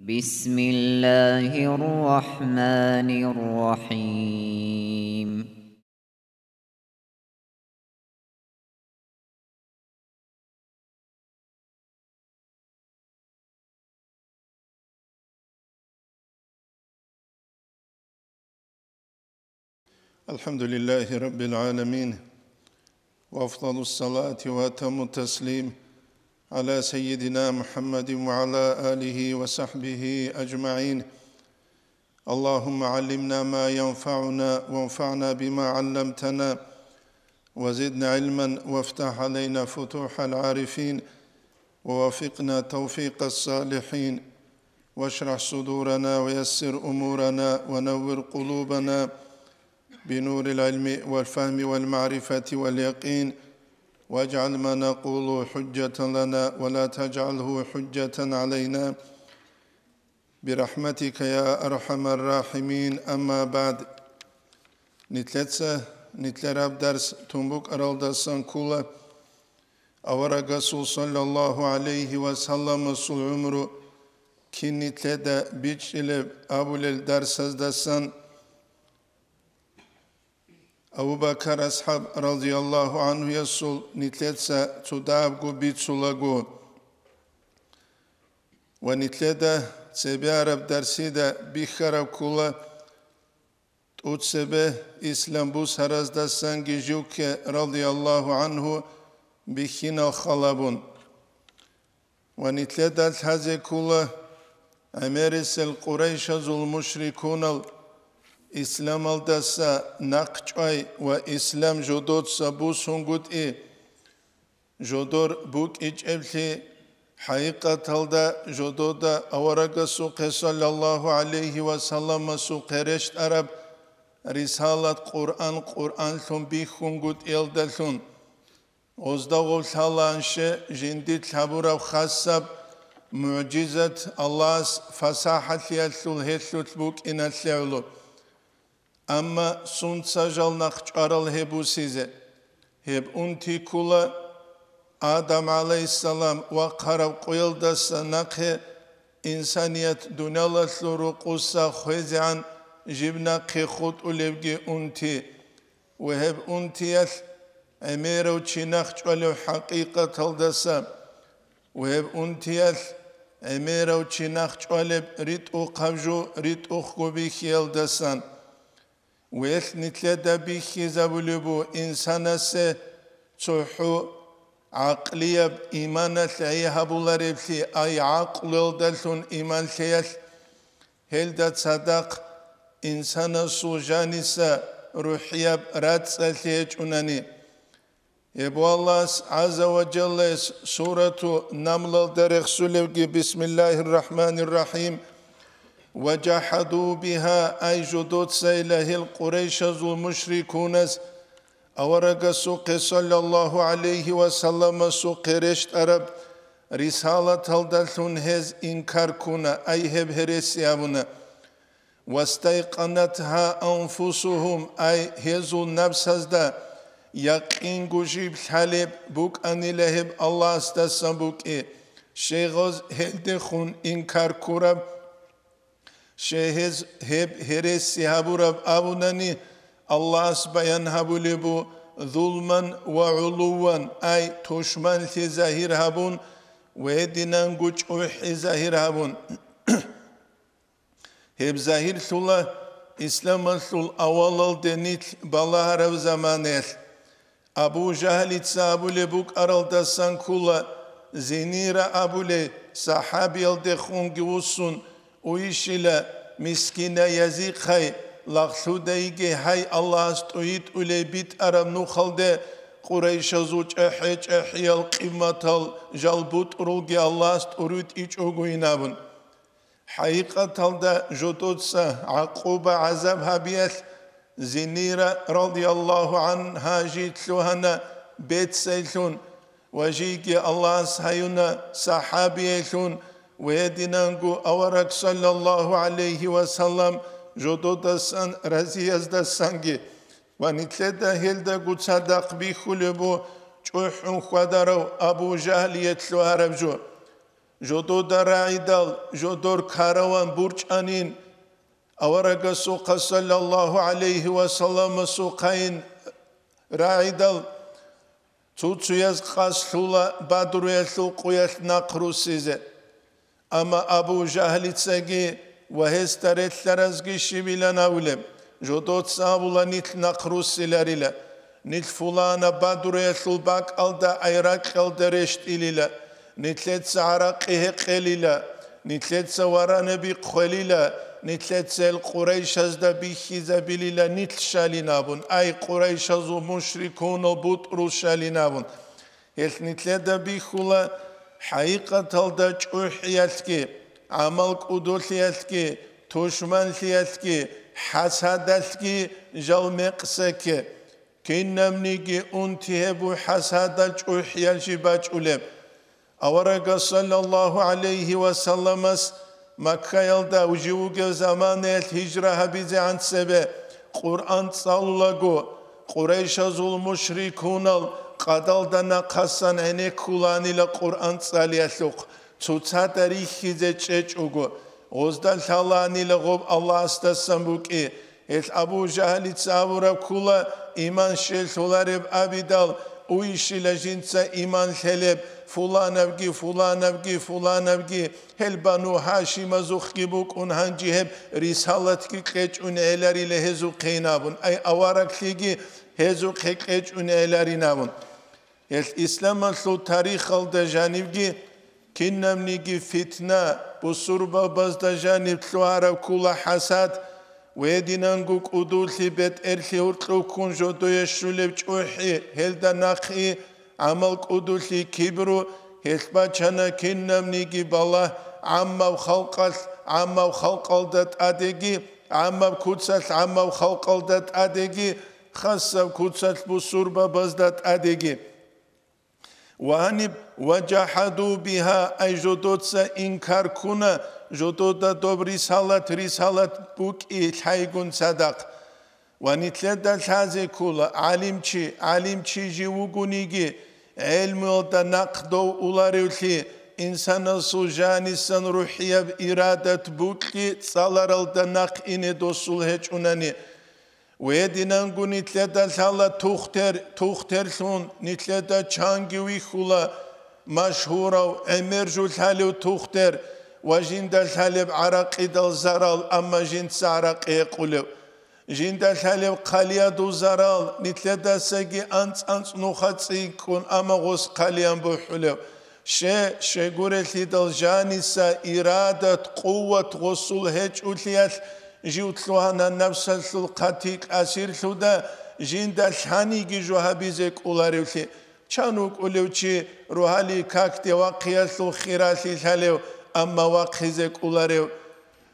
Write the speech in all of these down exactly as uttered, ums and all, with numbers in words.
بسم الله الرحمن الرحيم. الحمد لله رب العالمين، وأفضل الصلاة وأتم التسليم على سيدنا محمد وعلى آله وصحبه أجمعين. اللهم علمنا ما ينفعنا وانفعنا بما علمتنا وزدنا علما وافتح علينا فتوح العارفين ووفقنا توفيق الصالحين واشرح صدورنا ويسر أمورنا ونور قلوبنا بنور العلم والفهم والمعرفة واليقين واجعل ما نقول حجة لنا ولا تجعله حجة علينا برحمتك يا أرحم الراحمين. أما بعد. Нилъеца, нилъераб дарс тун букӀаралдасан ккола аварагасул саллаллагьу гӀалайгьи ва салламасул гӀумру кин нилъеда бичӀчӀилеб абулел дарсаздасан. Абу Бакар асхӀаб радияллагьу гӀанхуясул нилъеца цо дагьабго бицулаго ва нилъеда цебе араб дарсида бихьараб ккола тӀоцебе ислам бусараздасанги живкке радияллагьу гӀанху бихьинал халабун. Ва нилъеда лъазе ккола гӀемерисел къурайшазул мушрикунал исламалдаса нахъчӀвай ва ислам жодоца бусунгутӀи, жодор букӀичӀеблъи, хӀакъикъаталда жодода аварагасухъе саллаллагьу гӀалайгьи ва салламасухъе рещтӀараб рисалат Къуръан Къуръанлъун бихьунгутӀиялдалъун. Гъозда гъов лъалаанщи жиндилъ гьабураб хасаб мугӀжизат Аллагьас фасахӀалъиялъул гьелъулъ букӀиналъе гӀоло. Амма сунца жал нахъчӀварал гьеб бусизе? Гьеб унти ккола Адам гӀалайгьиссалам вахъараб къоялдаса нахъе инсаният дуниялалъул рукъуса хвезегӀан жиб нахъе хутӀулебги унти. Ва гьеб унтиялъ гӀемерав чи нахъчӀвалев хӀакъикъаталдаса, ва гьеб унтиялъ гӀемерав чи нахъчӀвалеб ритӀухъаб жо ритӀухъго бихьиялдасан. Ва гьелъ нилъеда бихьизабулеб бу инсанасе цохӀо гӀакълияб иманалъ гӀей гьабулареблъи, ай гӀакълуялдалъун иман лъеялъ. Гьелда цадахъ инсанасул жаниса рухӀияб рацӀцӀалъи гьечӀунани. Гьеб Аллагьас гӀазза ва жаллаяс сурату Намлалда рехсулевги: «Бисмиллагьир рахӀманир рахӀим. Ва жахӀаду бигьа», ай жодоцайила гьел къурайшазул мушрикунас аварагасухъе саллаллагьу гӀалайгьи ва салламасухъе рещтӀараб рисалаталдалъун гьез инкар ккуна, ай гьеб гьереси абуна. «Вастайкъанатгьа анфусугьум», ай гьезул напсазда якъинго жиб лъалеб букӀанила гьеб Аллагьасдасан букӀи, щай гъоз гьелдехун инкар ккураб, щай гьез гьеб гьереси гьабураб абунани, Аллагьас баян гьабулеб бу: «Зулман ва гӀулувван», ай тушманлъи загьир гьабун ва гьединанго чӀухӀи загьир гьабун. Гьеб загьирлъула исламалъул авалалде нилъ балагьараб заманаялъ. Абу Жагьлица абулеб букӀаралдасан ккола, Зинира абулей сахӀабиялдехунги вуссун уйищила, мискинаязихъай, лагълъудайги гьай Аллагьас тӀуитӀулей битӀараб нухалде къурайшазул чӀахӀи-чӀахӀиял къиматал жал бутӀрулги Аллагьас тӀуритӀичӀогойин абун. ХӀакъикъаталда жодоца гӀакъуба-гӀазаб гьабиялъ Зинира радияллагьу гӀангьа жий лъугьана беццайилъун ва жийги Аллагьас гьаюна сахӀабияйлъун ва гьединанго авараг саллаллагьу гӀалайгьи ва саллам жододасан разияздасанги ва нилъеда гьелдаго цадахъ бихьулеб бу чӀухӀун хьвадарав Абу Жагьлие лъугьараб жо. жодода рагӀидал, жодор караван бурчӀанин, аварагасухъа саллаллагьу гӀалайгьи ва салламасухъайин рагӀидал, цо-цояз къасд лъула Бадруялъул къуялъ нахъ руссизе. Амма Абу Жагьлицаги ва гьесда релълъаразги щибилан абулеб, жодоца абула нилъ нахъ руссиларила, нилъ фулана Бадруялъул бакӀалда, ай ракьалда рещтӀилила, нилъеца гӀаракъи гьекъелила, нилъеца варанаби хъвелила, нилъеца гьел Къурайшазда бихьизабилила нилъ щалин абун, ай Къурайшазул мушрикунал бутӀрул щалин абун. Гьелъ нилъеда бихьула хӀакъикъаталда чӀухӀиялъги, гӀамал кӀудолъиялъги, тушманлъиялъги, хӀасадалъги жал мекъса кке. Кинабниги унти гьеб буго хӀасадал чӀухӀиял жиб бачӀулеб. Аварагас саллаллагьу гӀалайгьи ва салламас Маккаялда жив вугев заманаялъ гьижра гьабизегӀан цебе Къуръан цӀалулаго, Къурайшазул мушрикунал къадалда нахъасан гӀенеккуланила Къуръан цӀалиялъухъ, цоцазда рихьизе чӀечӀого, гъозда лъаланила гъоб Аллагьасдасан букӀи. Гьелъ Абу Жагьлица абураб ккола, иман щелъулареб абидал, уйщила жинца иман лъелеб, фуланабги, фуланабги, фуланабги, гьел Бану Гьашимазухъги букӀун гьанже гьеб рисалатги кьечӀун гӀеларила гьезухъейин абун, ай авараглъиги гьезухъе кьечӀун гӀеларин абун. Гьелъ исламалъул тарихалда жанибги кинабниги фитна, бусурбабазда жаниб лъугьараб ккола хӀасад, гьединанго кӀудулъи, бетӀерлъи гьуркьухъун жодое щулеб чӀухӀи, гьелда нахъи, гӀамал кӀудулъи, кибру, гьелъ бачана кинабниги балагь гӀаммаб халкъалъ, гӀаммаб халкъалда тӀадеги, гӀаммаб куцалъ гӀаммаб халкъалда тӀадеги, хасаб куцалъ бусурбабазда тӀадеги. Ва гьаниб, «ва жахӀаду бигьа», ай жодоца инкар ккуна, жодода доб рисалат, рисалат букӀи лъайгун цадахъ. Ва нилъеда лъазе ккола, гӀалимчи, гӀалимчи жив вугониги, гӀелмуялда нахъ дов уларевлъи, инсанасул жанисан рухӀияб ирадат букӀи цӀаларалда нахъ ине досул гьечӀунани. Гьединанго нилъеда лъала тухтер, тухтерлъун, нилъеда чанги вихьула машгьурав, гӀемер жо лъалев тухтер ва жинда лъалеб гӀаракъидал зарал, амма жинца гӀаракъи гьекъулев. Жинда лъалеб хъалиядул зарал, нилъедасаги анцӀ-анцӀ нуха цӀикӀкӀун, амма гъос хъалиян бухӀулев. Ще, щегурелъидал жаниса ирадат, къуват гъосул гьечӀулъиялъ жив лъугьана напсалъул хъатикь асирлъуда, жинда лъаниги жо гьабизе кӀоларевлъи. Чан вукӀулев чи рогьалил какде вахъиялъул хиралъи лъалев, амма вахъизе кӀоларев?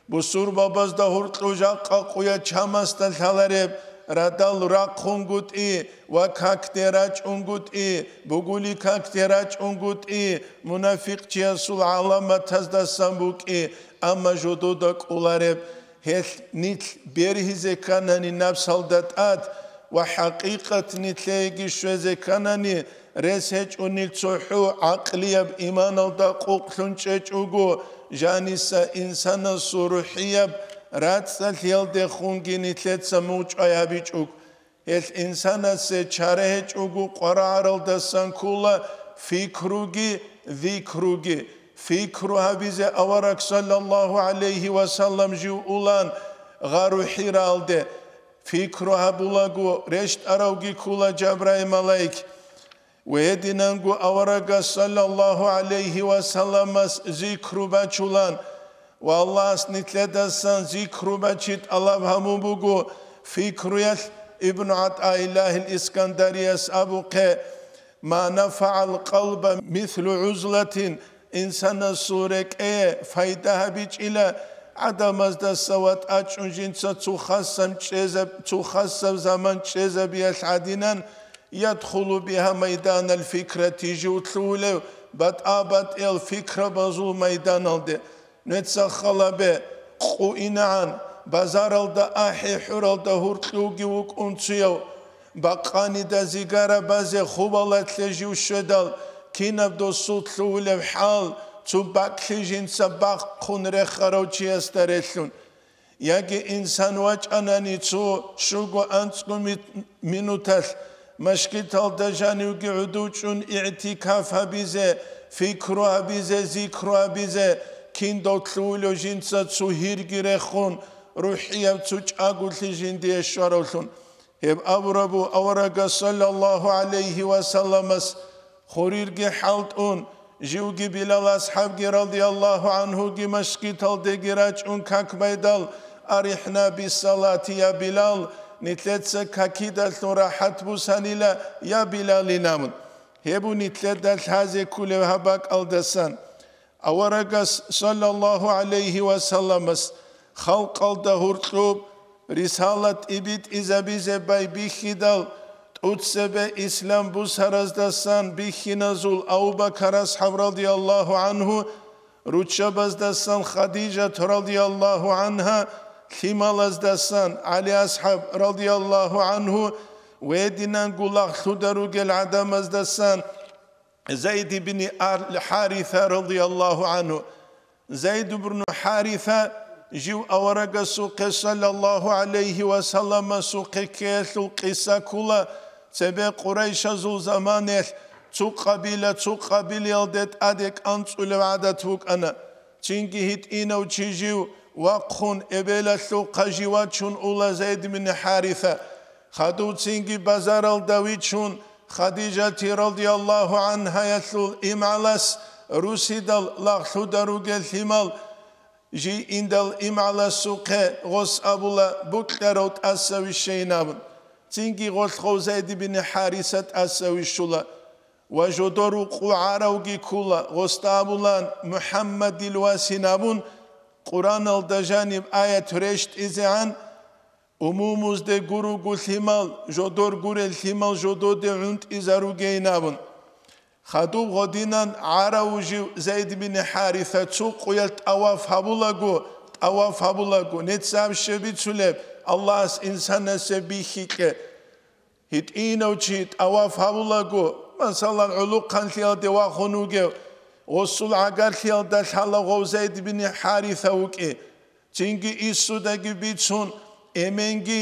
Бусурбабазда гьуркьу жакъа къуя чамасда лъалареб, радал рахъунгутӀи ва какде рачӀунгутӀи, бугули какде рачӀунгутӀи, мунафикъчиясул гӀаламатаздасан букӀи, амма жодода кӀолареб. Гьелъ нилъ бергьизе кканани напсалда тӀад ва хӀакъикъат нилъееги щвезе кканани, рес гьечӀунел цохӀо гӀакълияб иманалда къукълъун чӀечӀого, жаниса инсанасул рухӀияб рацӀцӀалъиялдехунги нилъеца мугъчӀвай гьабичӀого. Гьелъ инсанасе чара гьечӀого къварагӀаралдасан ккола фикруги, зикруги. Фикру гьабизе авараг саллаллагьу гӀалайгьи ва саллам жив улан гъару ХӀираалде. Фикру гьабулаго рещтӀаравги ккола Жабраил малаик. Ва гьединанго аварагас саллаллагьу гӀалайгьи ва салламас зикру бачулан ва Аллагьас нилъедасан зикру бачи тӀалаб гьабун буго. Фикруялъ Ибн ГӀатӀаиллагьил Искандарияс абухъе: «Ма нафагӀал къалба мислу гӀузлатин», инсанасул рекӀее файда гьабичӀила гӀадамаздаса ватӀачӀун жинца цо хасаб чӀезаб-, цо хасаб заман чӀезабиялъ гӀадинан, «Ядхулу бигьа майданал фикрати», жив лъугьулев батӀа-батӀиял фикрабазул майданалде. Нуца халабе, къуинагӀан, базаралда ахӀи-хӀуралда гьуркьуги вукӀун цуяв, бакъанида зигара базе хубалатлъе жив щведал, кинаб досул лъугьулев хӀал, цо бакӀлъи жинца бахъун рехарав чиясда релълъун. Яги инсан вачӀанани цо щуго анцӀго ми-, минуталъ машгиталда жанивги гӀодов чӀун игӀтикаф гьабизе, фикру гьабизе, зикру гьабизе, киндал лъугьулев жинца цо гьирги рехун, рухӀияб цо чӀаголъи жиндие щваравлъун. Гьеб абураб буго аварагас саллаллагьу гӀалайгьи ва салламас хурирги хӀалтӀун, живги Билал асхӀабги радияллагьу гӀанхуги машгиталдеги рачӀун как байдал: «АрихӀна биссалати, я Билал, нилъеца какидалъун рахӀат бусанила, я Билал», — инабун. Гьеб буго нилъеда лъазе кколеб гьаб бакӀалдасан. Аварагас саллаллагьу гӀалайгьи ва салламас халкъалда гьоркьоб рисалат тӀибитӀизабизе байбихьидал, тӀоцебе ислам бусараздасан бихьиназул Абу Бакар асхӀаб радияллагьу гӀанху, руччабаздасан Хадижат радияллагьу гӀанха, лъималаздасан ГӀали асхӀаб радияллагьу гӀанху, гьединанго лагълъуда ругел гӀадамаздасан Зайд ибн ал-ХӀариса радияллагьу гӀанху. Зайд ибн ХӀариса жив аварагасухъе саллаллагьу гӀалайгьи ва салламасухъе ккеялъул къиса ккола, цебе къурайшазул заманаялъ цо къабила цо къабилаялде тӀаде кӀанцӀулев гӀадат букӀана. Цинги гьитӀинав чи жив вахъун эбелалъухъа жив вачун ула Зайд ибн ХӀариса. Хадув цинги базаралда вичун, Хадижати радияллагьу гӀанхаялъул имгӀалас русидал лагълъуда ругел лъимал жий индал имгӀаласухъе гъос абула букьарав тӀаса вищайин абун. Цинги гъолъ гъов Зайд ибн ХӀариса тӀаса вищула ва жодор рукъу гӀаравги ккула, гъосда абулан МухӀаммадил васин абун, Къураналда жаниб аят рещтӀизегӀан, умумузде гуруго лъимал, жодор гурел лъимал жододе гӀунтӀизаругейин абун. Хадуб гъодинан гӀаравужив Зайд бин ХӀариса цо къуялъ тӀаваф гьабулаго, тӀаваф гьабулаго, нецаб щиб бицулеб, Аллагьас инсанасе бихьикье. ГьитӀинав чи тӀаваф гьабулаго, масалан, гӀулухъанлъиялде вахун вугев, гъосул гӀагарлъиялда лъала гъов Зайд бин ХӀариса вукӀи. Цинги иссудаги бицун, эменги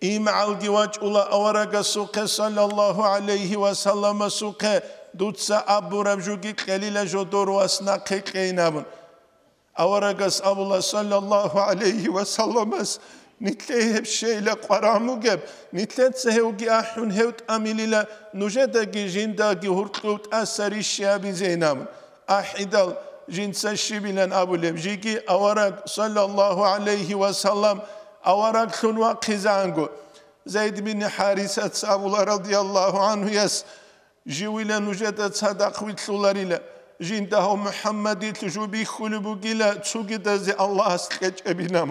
имгӀалги вачӀула аварагасухъе, саллаллагьу гӀалайгьи ва салламасухъе, дуца абураб жуги кьелила жодор вас нахъе кьейин абун. Аварагас абула, саллаллагьу гӀалайгьи ва салламас, нилъее гьеб щейила къварагӀ бугеб, нилъеца гьевги ахӀун гьев тӀамилила, нужедаги жиндаги гьуркьув тӀаса рищи гьабизейин абун. АхӀидал жинца щибилан абулеб жиги авараг, саллаллагьу гӀалайгьи ва саллам, авараглъун вахъизаанго. Зайд бин ХӀарисаца абула, радияллагьу гӀанхуяс, живила нужеда цадахъ вилълъуларила, жинда гьав МухӀаммадилъ жо бихьулеб бугила цогидазе Аллагьас кьечӀебинаб.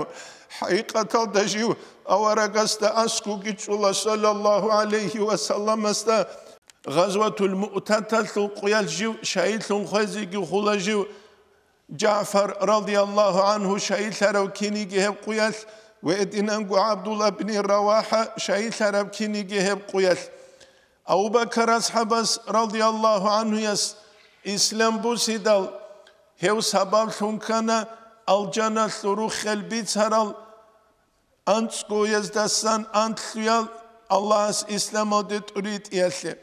ХӀакъикъаталда жив аварагасда аскӀовги чӀула, саллаллагьу гӀалайгьи ва салламасда. Гъазватул Муътаталъул къуялъ жив шагьидлъун хвезеги хула жив, ЖагӀфар, радияллагьу гӀанху, шагьидлъарав киниги гьеб къуялъ, ва гьединанго ГӀабдулла бин РавахӀа шагьидлъарав киниги гьеб къуялъ. Абу Бакар асхӀабас, радияллагьу гӀанхуяс, ислам бусидал, гьев сабаблъун ккана алжаналъул руххел бицарал анцӀгояздасан анлъуял Аллагьас исламалде тӀуритӀиялъе.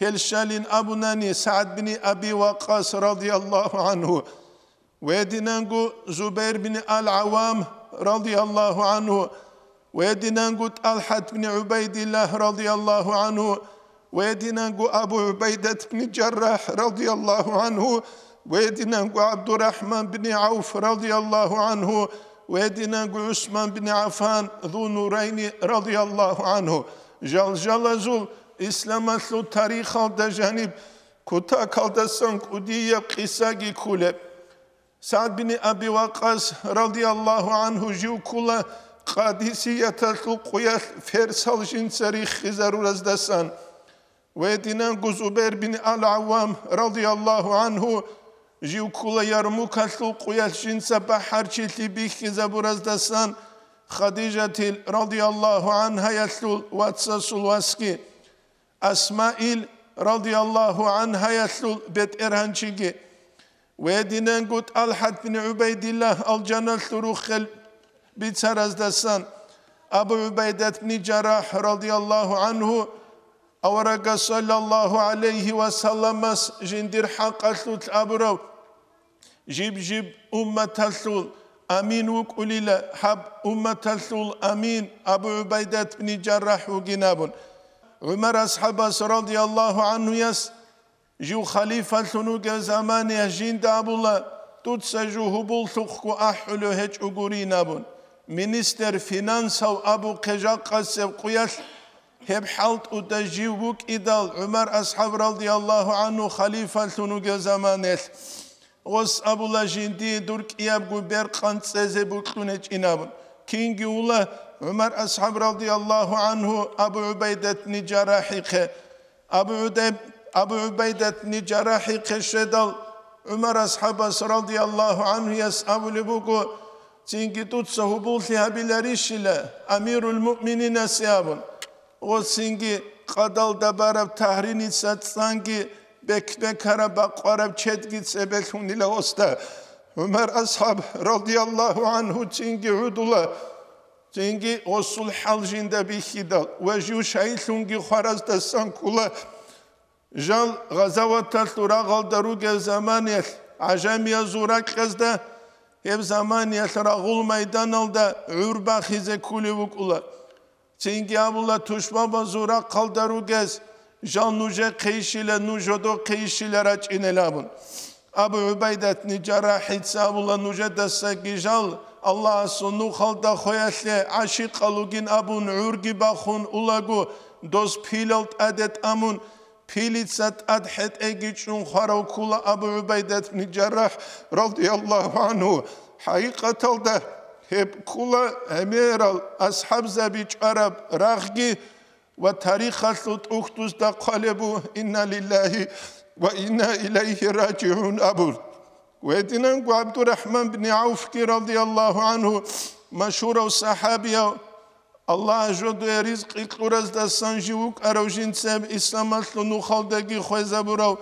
Гьел щалин абунани СагӀд бин Аби Вакъас, радияллагьу гӀанху, ва гьединанго Зубайр бин ал-ГӀаввам, радияллагьу гӀанху, ва гьединанго ТӀалхӀат бин ГӀубайдиллагь, радияллагьу гӀанху, ва гьединанго Абу ГӀубайдат бин Жаррахь, радияллагьу гӀанху, ва гьединанго ГӀабдурахӀман бин ГӀавф, радияллагьу гӀанху, ва гьединанго ГӀусман бин ГӀаффан, Зу Нурайни, радияллагьу гӀанху. Жал-жалазул исламалъул тарихалда жаниб кутакалдасан кӀудияб къисаги кколеб. СагӀд бин Аби Вакъас, радияллагьу гӀанху, жив ккула Къадисияталъул къуялъ ферсал жинца риххизарураздасан. Ва гьединанго Зубайр бин ал-ГӀаввам, радияллагьу гӀанху, жив ккула Ярмукалъул къуялъ жинца бахӀарчилъи бихьизабураздасан Хадижатил, радияллагьу гӀанхаялъул вацасул васги, Асмаил, радияллагьу гӀанхаялъул бетӀергьанчиги. Гьединанго ТӀалхӀат бин ГӀубайдиллагь алжаналъул рухел бицараздасан Абу ГӀубайдат бни Жаррахь радияллагьу гӀанхӀу аварагас саллаллагьу гӀалайгьи ва салламас жиндир хӀакъалъулъ абурав, жиб-жиб умматалъул амин вукӀулила, гьаб умматалъул амин Абу ГӀубайдат бни Жаррахь вугин абун. ГӀумар асхӀабас радияллагьу гӀанхӀуяс жив халифалъун вугев заманиялъ жинда абула, дуца жив гьубуллъухъго ахӀулев гьечӀо гурин абун. Министр финансав абухъе жакъасеб къуялъ гьеб хӀалтӀуда жив вукӀидал, ГӀумар асхӀаб радияллагьу гӀанхӀу халифалъун вугев заманиялъ, гъос абула жиндие дур кӀиябго бер къанцӀезе букьун гьечӀин абун. Кинги ула ГӀумар асхӀаб радияллагьу гӀанхӀу Абу ГӀубайдат бни Жаррахьихъе. Абу ГӀудайб-, Абу ГӀубайдат бни Жаррахьихъе щведал, ГӀумар асхӀабас радияллагьу гӀанхӀуяс абулеб буго, цинги дуца гьубуллъи гьабиларищила амирул муъмининасе абун. Гъосинги къадалда бараб тагьриница цӀанги бек-бекараб бакъвараб чедги цебелъунила гъосда. ГӀумар асхӀаб радияллагьу гӀанхӀу цинги гӀудула. Цинги гъосул хӀал жинда бихьидал ва жив шайилъунги хвараздасан ккула. Жал гъазаваталъул рагъалда ругел заманиялъ гӀажамиязул ракьазда, гьеб заманиялъ рагъул майданалда гӀур бахизе ккулев вукӀула. Цинги абула тушбабазул рахъалда ругез, жал нужехъейищила, нуж жодохъейищила рачӀинел абун. Абу ГӀубайдатни Жаррахица абула нужедасаги жал Аллагьасул нухалда хвеялъе гӀашикъал вугин абун гӀурги бахун улаго, дос пилал тӀаде тӀамун, пилица тӀад хӀетӀеги чӀун хварав ккула Абу ГӀубайдатни Жаррахь радияллагьу гӀанхӀу. ХӀакъикъаталда гьеб ккула гӀемерал асхӀабзаби чӀвараб рагъги, ва тарихалъул тӀухьдузда хъвалеб бу: «Инна лиллагьи ва инна илайгьи ражигӀун», – абун. Гьединанго ГӀабдурахӀман бни ГӀавфги радияллагьу гӀанхӀу, машгьурав сахӀабияв, Аллагь жодуе ризкъи кьураздасан жив вукӀарав, жинцеб исламалъул нухалдаги хвезабурав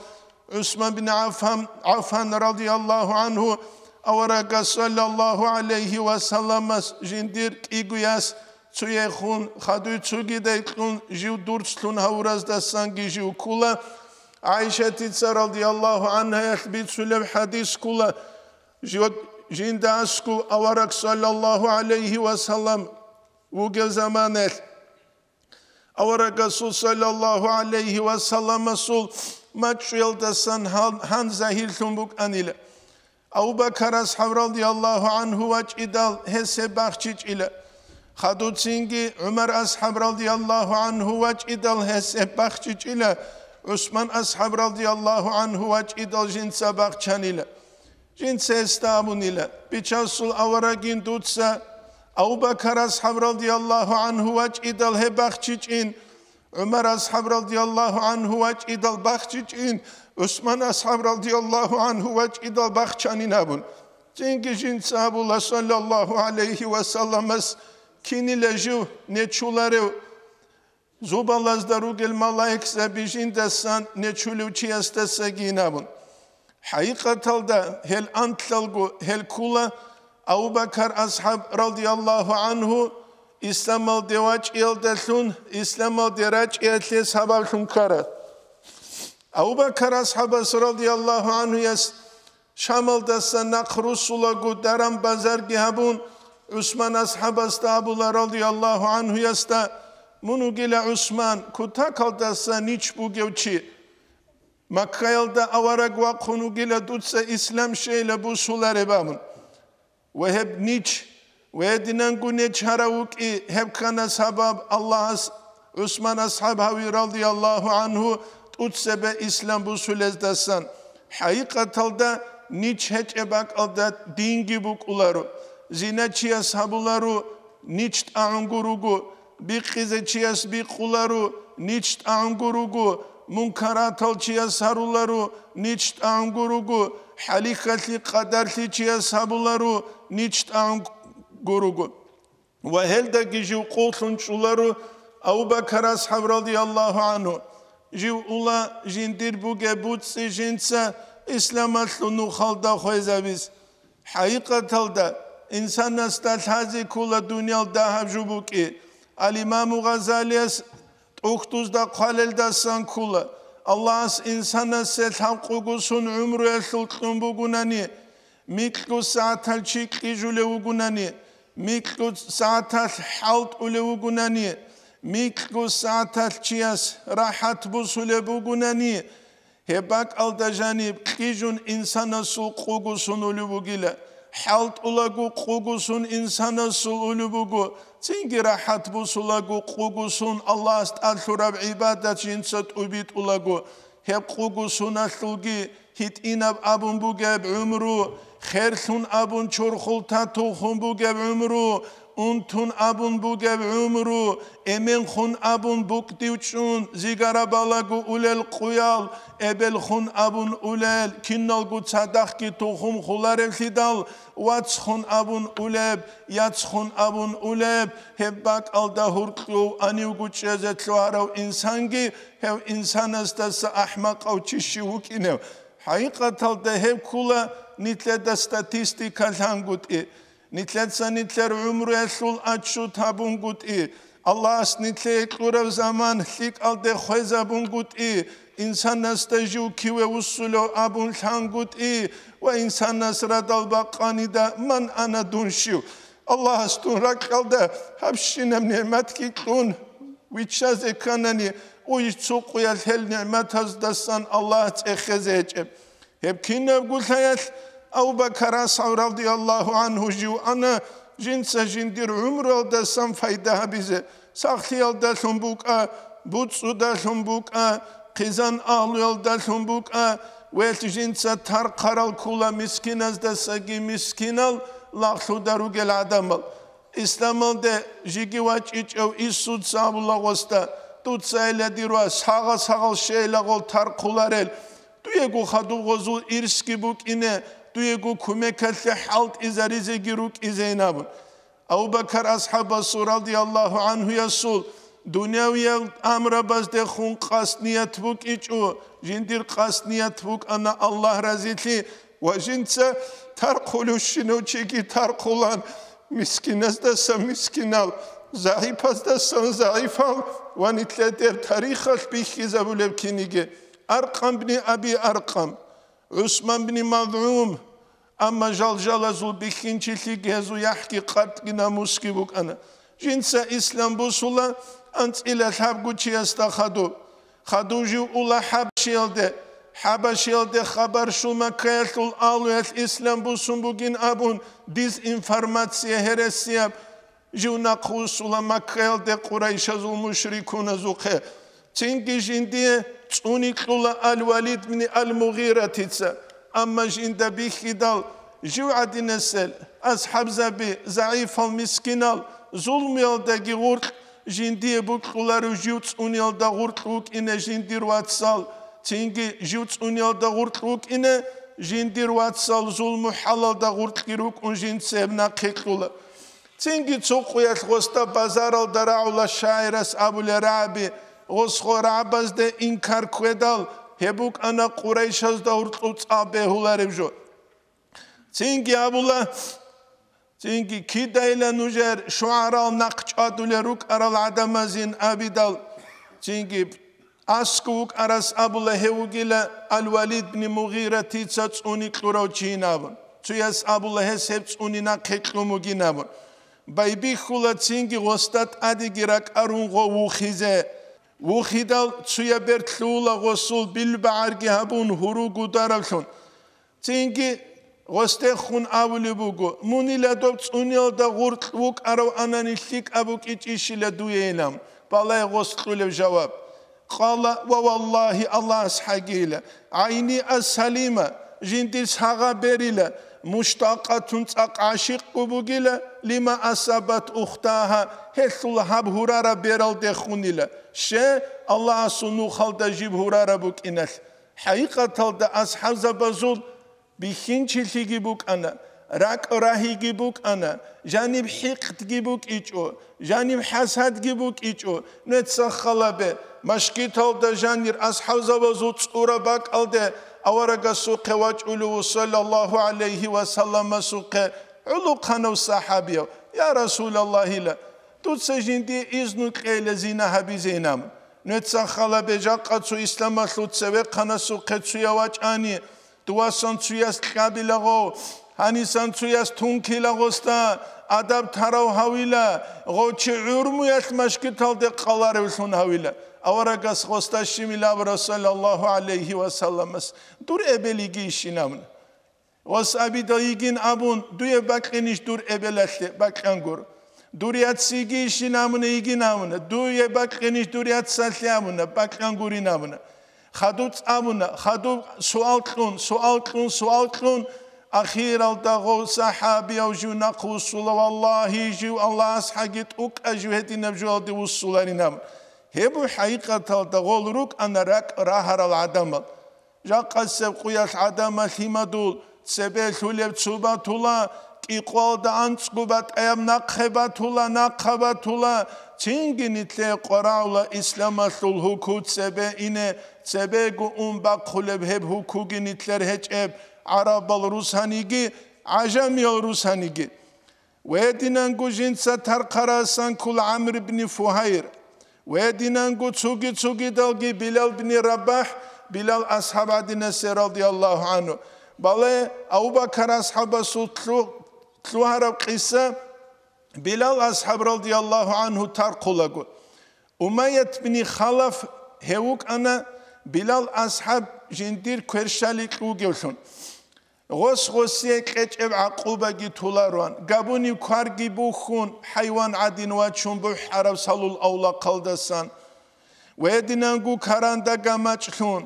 ГӀусман бин ГӀаффан, ГӀаффан радияллагьу гӀанхӀу, аварагас саллаллагьу гӀалайгьи ва салламас жиндир кӀигояс цуехун, хадуй цугидай кьун, жив дурцлъун гьавураздасанги жив ккула. ГӀайшатица радияллагьу гӀанхӀаялъ бицулеб хӀадис ккула, жив-, жинда аскӀов авараг саллаллагьу гӀалайгьи ва саллам вугев заманаялъ, аварагасул саллаллагьу гӀалайгьи ва салламасул мачӀчӀуялдасан гьан-, гьан загьирлъун букӀанила. Абу Бакар асхӀаб радияллагьу гӀанхӀу вачӀидал гьес гьеб бахчичӀила. Хадуцинги ГӀумар асхӀаб радияллагьу гӀанхӀу вачӀидал гьес гьеб бахчичӀила. ГӀусман асхӀаб радияллагьу гӀанхӀу вачӀидал жинца бахчанила. Жинца гьесда абунила: «Бичасул аварагин, дуца Абу Бакар асхӀаб радияллагьу гӀанхӀу вачӀидал гьеб бахчичӀин, ГӀумар асхӀаб радияллагьу гӀанхӀу вачӀидал бахчичӀин, ГӀусман асхӀаб радияллагьу гӀанхӀу вачӀидал бахчанин», – абун. Цинги жинца абула саллаллагьу гӀалайгьи ва салламас: «Кинила жив нечуларев? Зубалазда ругел малаикзаби жиндасан нечулев чиясдасагин», – абун. ХӀакъикъаталда гьел анлъалго гьел ккула Абу Бакар асхӀаб радияллагьу гӀанхӀу исламалде вачӀиялдалъун, исламалде рачӀиялъе сабаблъун ккарал. Абу Бакар асхӀабас радияллагьу гӀанхӀуяс Шамалдаса нахъ руссулаго даран-базарги гьабун, ГӀусман асхӀабасда абула радияллагьу гӀанхӀуясда: «Мун вугила, ГӀусман, кутакалдаса нич бугев чи. Маккаялда авараг вахъун вугила, дуца ислам щейила бусулареб», – абун. Ва гьеб нич, ва гьединанго нечгьарав вукӀи, гьеб ккана сабаб Аллагьас ГӀусман асхӀаб гьави радияллагьу гӀанхӀу тӀуцебе ислам бусулездасан. ХӀакъикъаталда нич гьечӀеб бакӀалда динги букӀуларо, зина чияс гьабуларо, нич тӀагӀун гуруго, бикъизе чияс бикъуларо, нич тӀагӀун гуруго, мункаратал чияс гьаруларо, нич тӀагӀун гуруго, хӀалихьалъи къадарлъи чияс гьабуларо, нич тӀагӀун гуруго. Ва гьелдаги жив къуллъун чӀуларо Абу Бакар асхӀаб радияллагьу гӀанхӀу. Жив ула жиндир бугеб буцӀцӀи жинца Исламалъул нухалда хвезабиз. ХӀакъикъаталда, инсанасда лъазе ккола дуниял дагьаб жо букӀи. Ал-Имаму Гъазалияс тӀухьдузда хъвалелдасан ккола: Аллагьас инсанасе лъабкъугусун гӀумруялъул кьун бугунани, микьго сагӀатал чи кьижулев вугунани, микьго сагӀатал хӀалтӀулев вугунани, микьго сагӀатал чияс рахӀат бусулеб бугунани, гьеб бакӀалда жаниб кьижун инсанасул къугусун улеб бугила, хӀалтӀулаго къугусун инсанасул улеб буго, цинги рахӀат бусулаго къугусун Аллагьас тӀалъураб гӀибадат жинца тӀубитӀулаго, гьеб къугусуналъулги гьитӀинаб абун бугеб гӀумру, херлъун абун чорхол татулхун бугеб гӀумру, унтун абун бугеб гӀумру, эменхун абун букӀдив чӀун, зигарабалаго улел къуял, эбелхун абун улел, киналго цадахъги тухум хуларевлъидал, вацхун абун улеб, яцхун абун улеб, гьеб бакӀалда гьуркьув анивго чӀезе лъугьарав инсанги, гьев инсанасдаса ахӀмакъав чи щив вукӀинев? ХӀакъикъаталда гьеб ккула нилъеда статистика лъангутӀи. Нилъеца нилъер гӀумруялъул отчет гьабунгутӀи, Аллагьас нилъее кьураб заман лъикӀалде хвезабунгутӀи, инсанасда жив киве вуссулев абун лъангутӀи ва инсанас радал бакъанида: «Ман ана, дун щив? Аллагьас дун ракьалда гьабщинаб нигӀматги кьун виччазе кканани, уй цо къуялъ гьел нигӀматаздасан Аллагь цӀехезе гьечӀеб». Гьеб кинабго лъаялъ Абу-Бакар асхӀаб радияллагьу гӀанхӀу жив ана, жинца жиндир гӀумруялдасан пайда гьабизе, сахлъиялдалъун букӀа, буцӀцӀудалъун букӀа, хъизан-агьлуялдалъун букӀа, велъ жинца тархъарал ккула мискиназдасаги мискинал, лагълъуда ругел гӀадамал. Исламалде жеги вачӀичӀев Иисуца абула гъосда: «Дуцайила, дир вас, гьагъа-сагъал щейлагъул тархъуларел, дуего хадуб гъозул ирсги букӀине, дуего кумекалъе хӀалтӀизаризеги рукӀизейин», – абун. Абу-Бакар асхӀабасул радияллагьу гӀанхӀуясул дунявиял амрабаздехун къасд-ният букӀичӀо, жиндир къасд-ният букӀана Аллагь разилъи ва жинца тархъулевщинав чиги тархъулан, мискиназдасан мискинал, загӀипаздасан загӀипал ва нилъер тарихалъ бихьизабулеб киниги: Аркъам бни Аби Аркъам, ГӀусман бни МазгӀум, амма жалжалазул бихьинчилъиги гьезул яхӀги къартӀги намусги букӀана. Жинца ислам бусула анцӀила лъабго чиясда хадуб. Хадуб жив ула ХӀабашиялде. ХӀабашиялде хабар щун, Маккаялъул агьлуялъ ислам бусун бугин абун, дезинформация, гьересияб жив нахъвуссула Маккаялде къурайшазул мушрикуназухъе. Цинги жиндие цӀуни кьула Ал-Валид бни Ал-Мугъиратица, амма жинда бихьидал, жив гӀадинасел асхӀабзаби загӀипал, мискинал, зулмуялдаги гъуркь, жиндие букьуларев жив цӀуниялда гъуркь вукӀине жиндир вацал, цинги жив цӀуниялда гъуркь вукӀине жиндир вацал зулму-хӀалалда гъуркьги рукӀун жинца гьеб нахъе кьула. Цинги цо къуялъ гъосда базаралда рагӀула шагӀирас абулеб рагӀаби, гъос гъо рагӀабазде инкар ккведал, гьеб букӀана къурайшазда гьуркьуб цӀа бегьулареб жо. Цинги абула, цинги кидайила нужер шугӀарал нахъ чӀвадулел рукӀарал гӀадамазин абидал, цинги аскӀов вукӀарас абула гьев вугила Ал-Валид бни Мугъиратица цӀуни кьурав чийин абун. Цуяс абула гьес гьеб цӀуни нахъе кьун бугин абун. Байбихьула цинги гъосда тӀадеги ракӀарун гъов вухизе. Вухидал цуя бер лъугьула гъосул билбагӀарги гьабун гьуру гударавлъун. Цинги гъосдехун абулеб буго: «Мунила доб цӀуниялда гъуркь вукӀарав анани лъикӀаб букӀичӀищила дуейилан», балай гъос кьулеб жаваб. Къала: «Ва валлагьи, Аллагьас хӀагийила, гӀайни ас-салима, жиндир сагъа берила, муштакъатун цӀакъ гӀашикъго бугила, лима асабат ухтагьа, гьелъул гьаб гьурараб бералдехунила. Ще, Аллагьасул нухалда жиб гьурараб букӀиналъ». ХӀакъикъаталда асхӀабзабазул бихьинчилъиги букӀана, ракӀ-рагьиги букӀана, жаниб хӀикъдги букӀичӀо, жаниб хӀасадги букӀичӀо. Нуеца халабе, машгиталда жанир асхӀабзабазул цӀураб бакӀалде аварагасухъе вачӀулев, саллаллагьу гӀалайгьи ва салламасухъе, гӀолохъанав сахӀабияв: «Я Расулаллагьила, дуца жиндие изну кьейила зина гьабизейин абун. Нуеца хал гьабе, жакъа цо исламалъул цевехъанасухъе цуяв вачӀани, дувасан цуяс кьабила гъов, гьанисан цуяс тункила гъосда, адаб тарав гьавила, гъов чи гӀурмуялъ машгиталде къаларевлъун гьавила». Аварагас гъосда щибила абура, саллаллагьу гӀалайгьи ва салламас: «Дур эбел йигейищин?» абуна. Гъос абидал йигин абун, дуе бакьинищ дур эбелалъе? Бакьангур. Дур яц йигейищин абуна, йигин абуна. Дуе бакьинищ дур яцалъе абуна, бакьангурин абуна. Хадуб цӀабуна, хадуб суал кьун, суал кьун, суал кьун, ахиралда гъов сахӀабияв жив нахъ вуссула, валлагьи, жив Аллагьас хӀаги тӀукӀа жив гьединаб жоялде вуссуларин абун. Гьеб хӀакъикъаталда гъол рукӀана ракӀ рагьарал гӀадамал. Жакъасеб къуялъ гӀадамал лъимадул цебе лъулеб цо батула, кӀикъвалда анцӀго батӀаяб нахъе батула, нахъа батула, цинги нилъее къварагӀула исламалъул гьуку цебе ине, цебего ун бахъулеб гьеб гьукуги нилъер гьечӀеб, гӀарабал русаниги, гӀажамиял русаниги. Гьединанго жинца тархъарасан ккола ГӀамр ибн Фугьайр. Гьединанго цоги-цогидалги Билал бин Рабахь, Билал асхӀаб гӀадинасе радияллагьу гӀанхӀу. Бале, Абу Бакар асхӀабасул лъу-, лъугьараб къиса, Билал асхӀаб радияллагьу гӀанхӀу тархъулаго. Умайят бин Халаф гьев вукӀана Билал асхӀаб жиндир кверщаликь вугевлъун. Гъос-гъосие кьечӀеб гӀакъубаги толароан, габуниб кварги бухьун, хӀайван гӀадин вачун бухӀараб салул авлахъалдасан. Гьединанго каранда гамачӀлъун,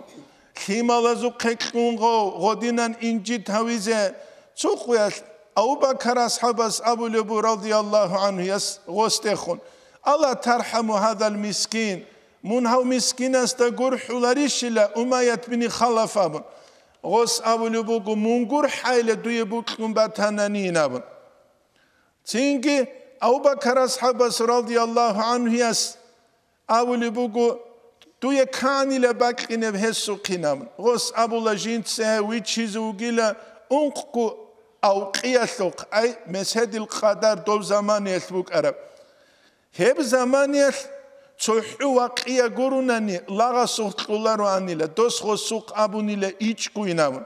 лъималазухъе кьун гъов, гъодинан инжит гьавизе. Цо къуялъ Абу Бакар асхӀабас абулеб буго, радияллагьу гӀанхӀу, яс гъосдехун: «Ала тархӀаму гьадал мискин? Мун гьав мискинасда гурхӀуларищила, Умайят бин Халаф?» абун. Гъос абулеб буго: «Мун гурхӀайила дуе бокьун батананин», абун. Цинги Абу Бакар асхӀабас радияллагьу гӀанхӀуяс абулеб буго: «Дуе канила бакьинеб гьесухъин», абун. Гъос абула: «Жинца вичизе вугила ункъго авкъиялъухъ, ай, меседил къадар доб заманиялъ букӀараб». Гьеб заманиялъ цохӀо вакъия гурунани, лагъасухъ кьолароанила, дос гъосухъ абунила ичӀгойин абун.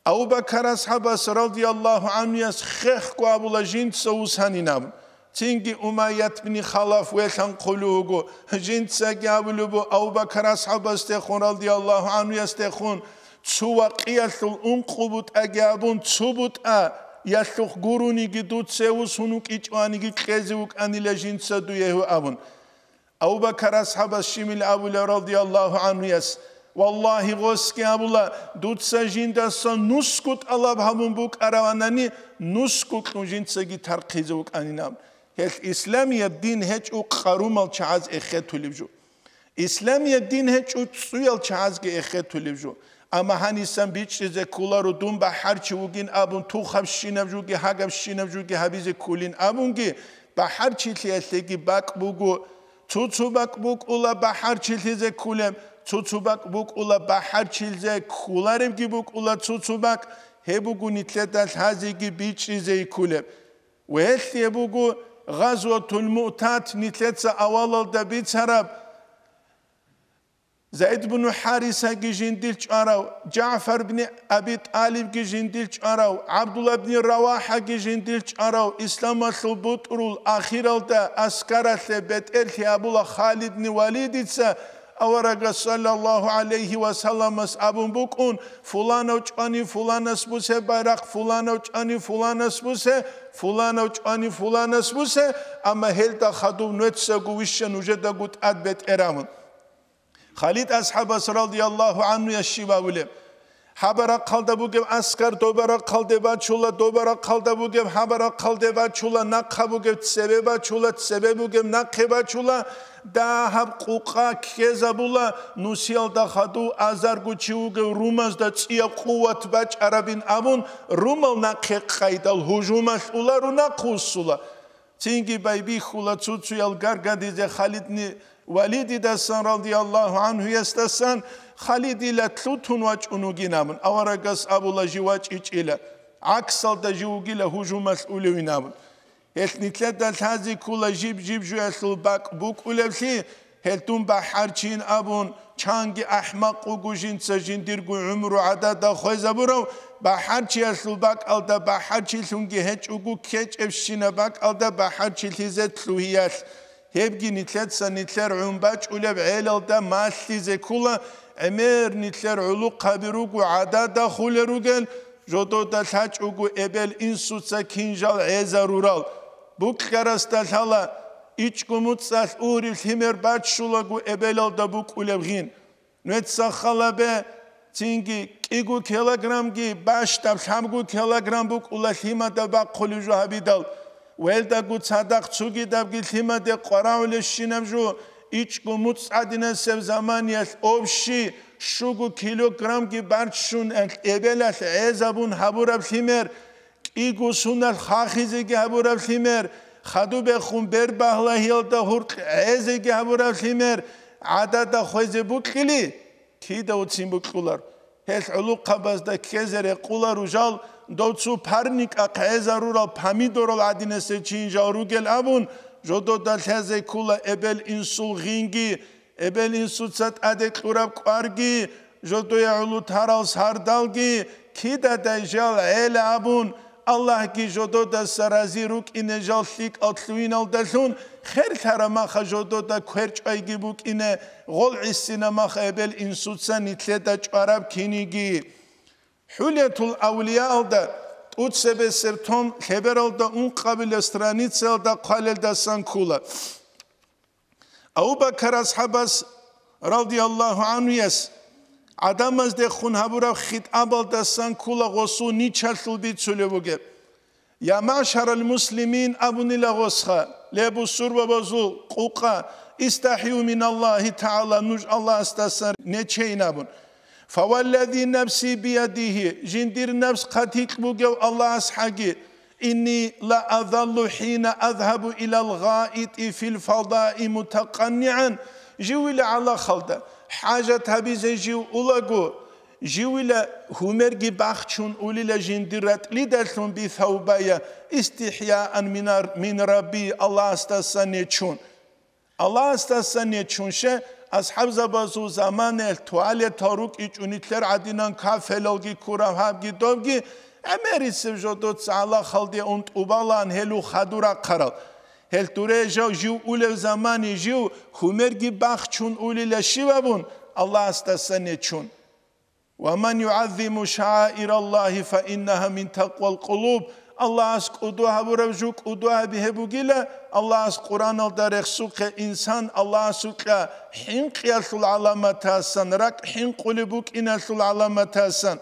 Абу Бакар асхӀабас радияллагьу гӀанхуяс хехго абула жинца вусанин абун. Цинги Умайят бин Халаф велъанхъулев вуго, жинцаги абулеб буго Абу Бакар асхӀабасдехун радияллагьу гӀанхуясдехун, цо вакъиялъул ункъо бутӀаги абун, цо бутӀа ялъухъ гуруниги, дуца гьев вусун вукӀинчӀониги кьезе вукӀанила жинца дуе гьев абун. Абу Бакар асхӀабас щибила абула радияллагьу гӀанхуяс: «Валлагьи, гъосги абула, дуца жиндаса нусго тӀалаб гьабун букӀараванани, нусго кьун жинцаги тархъизе вукӀанин», абун. Гьелъ исламияб дин гьечӀо къарумал чагӀаз эхетулеб жо. Исламияб дин гьечӀо цӀуял чагӀазги эхетулеб жо. Амма гьанисан бичӀчӀизе кколаро, дун бахӀарчи вугин абун, тухабщинаб жуги, гьагабщинаб жуги гьабизе кколин абунги, бахӀарчилъиялъеги бакӀ буго. Цо-цо бакӀ букӀула бахӀарчилъизе кколеб, цо-цо бакӀ букӀула бахӀарчилъизе кколаребги букӀула цо-цо бакӀ, гьеб буго нилъеда лъазеги бичӀчӀизе кколеб. Ва гьелъие буго Гъазватул Муътат, нилъеца авалалда бицараб, Зайд бну ХӀарисаги жиндир чӀварав, ЖагӀфар бни Аби ТӀалибги жиндир чӀварав, ГӀабдулла бни РавахӀаги жиндир чӀварав, исламалъул бутӀрул ахиралда аскаралъе бетӀерлъи абула Халид бни Валидица, аварагас саллаллагьу гӀалайгьи ва салламас абун букӀун: «Фуланав чӀвани фуланас бусе байрахъ, фуланав чӀвани фуланас бусе, фуланав чӀвани фуланас бусе, амма гьелда хадув нуецаго вища нужедаго тӀад бетӀер», – абун. Халид асхӀабас радияллагьу гӀанхуяс щиб абулеб? Гьаб рахъалда бугеб аскар доба рахъалде бачула, доба рахъалда бугеб гьаб рахъалде бачула, нахъа бугеб цебе бачула, цебе бугеб нахъе бачула, дагьаб къукъа ккезабула, нусиялда хадув азарго чи вугев румазда цӀияб къуват бачӀарабин абун, румал нахъе къайдал гьужумалъ улару нахъ вуссула. Цинги байбихьула цо-цоял гаргадизе Халидни Валидидасан радияллагьу гӀанхуясдасан, Халидила лъутун вачӀун вугин абун, аварагас абула жив вачӀичӀила, гӀаксалда жив вугила гьужумалъ улевин абун. Гьелъ нилъеда лъазе ккола жиб-жиб жуялъул бакӀ букӀулевлъи, гьелъ дун бахӀарчийин абун, чанги ахӀмакъ вуго жинца жиндирго гӀумру гӀадада хвезабурав, бахӀарчиялъул бакӀалда бахӀарчилъунги гьечӀого, ккечӀебщинаб бакӀалда бахӀарчилъизе лъугьиялъ. Гьебги нилъеца нилъер гӀун бачӀулеб гӀелалда малъизе ккола, гӀемер нилъер гӀулухъаби руго гӀадада хулел ругел, жодода лъачӀого эбел-инсуца кинжал гӀезарурал. Букьарасда лъала, ичӀго муцӀалъ угьриб лъимер баччулаго эбелалда букӀулеб гъин. Нуеца халабе, цинги кӀиго килограммги бащдаб лъабго килограмм букӀула лъимада бахъулеб жо гьабидал, велдаго цадахъ цогидабги лъимаде къварагӀулебщинаб жо, ичӀго муцӀ гӀадинасеб заманиялъ общий щуго килограммги барччун эбелалъ гӀезабун гьабураб лъимер, кӀиго суналъ хахизеги гьабураб лъимер, хадубехун бер багьлагьиялда гьуркь гӀезеги гьабураб лъимер гӀадада хвезе букьили, кида уцин букьулар? Гьелъ гӀулухъабазда ккезе рекъула ружал, дов цо парникӀахъ гӀезарурал помидорал гӀадинасев чи жал ругел абун, жодода лъазе ккула эбел-инсул гъинги, эбел-инсуца тӀаде кьураб кӀварги, жодое гӀоло тарал сардалги, кидадай жал гӀела абун, Аллагьги жододаса рази рукӀине жал лъикӀал лъугьиналдалъун, херлъараб маха жодода кверчӀвайги букӀине, гъол гӀисина маха эбел-инсуца нилъеда чӀвараб киниги. ХӀулиятул авлияалда тӀуцебесеб том лъебералда ункъабилеб страницаялда хъвалелдасан ккола. Абу Бакар асхӀабас, радияллагьу гӀанхуяс, гӀадамаздехун гьабураб хитӀабалдасан ккола гъосул ничалъул бицулеб бугеб: «Я маъшарал муслимин», — абунила гъосха, ле бусурбабазул къукъа, «истахӀию миналлагьи тагӀала», нуж Аллагьасдасан нечейин абун. «Фаваллади нафси биядигьи», жиндир напс хъатикь бугев Аллагьас хӀаги, «Инни ла азаллу хӀина азгьабу илал гъаити фил фадаи мутакъаннигӀан», живила гӀалахалда, хӀажат гьабизе жив улаго, живила гьумерги бахчун улила жиндир ратӀлидалъун би саубая, истихӀяан минар-, мин Рабби, Аллагьасдасан нечун. Аллагьасдасан нечунше, асхӀабзабазул заманаялъ туалетал рукӀичӀо нилъер гӀадинан кафелалги ккураб гьабги добги, гӀемерисеб жодоца гӀалахалде ун тӀубалаан гьелул хадур рахъарал. Гьел дуре жав жив улев замани жив гьумерги бахчун улила щиб абун, Аллагьасдасан нечун. «Ва ман югӀаззиму шагаираллагьи фа иннагьа мин такъвал къулуб», Аллагьас кӀудо гьабураб жо кӀудо гьаби гьеб бугила, Аллагьас Къуръаналда рехсухъе инсан Аллагьасукьа хӀинкъиялъул гӀаламатасан, ракӀ хӀинкъулеб букӀиналъул гӀаламатасан.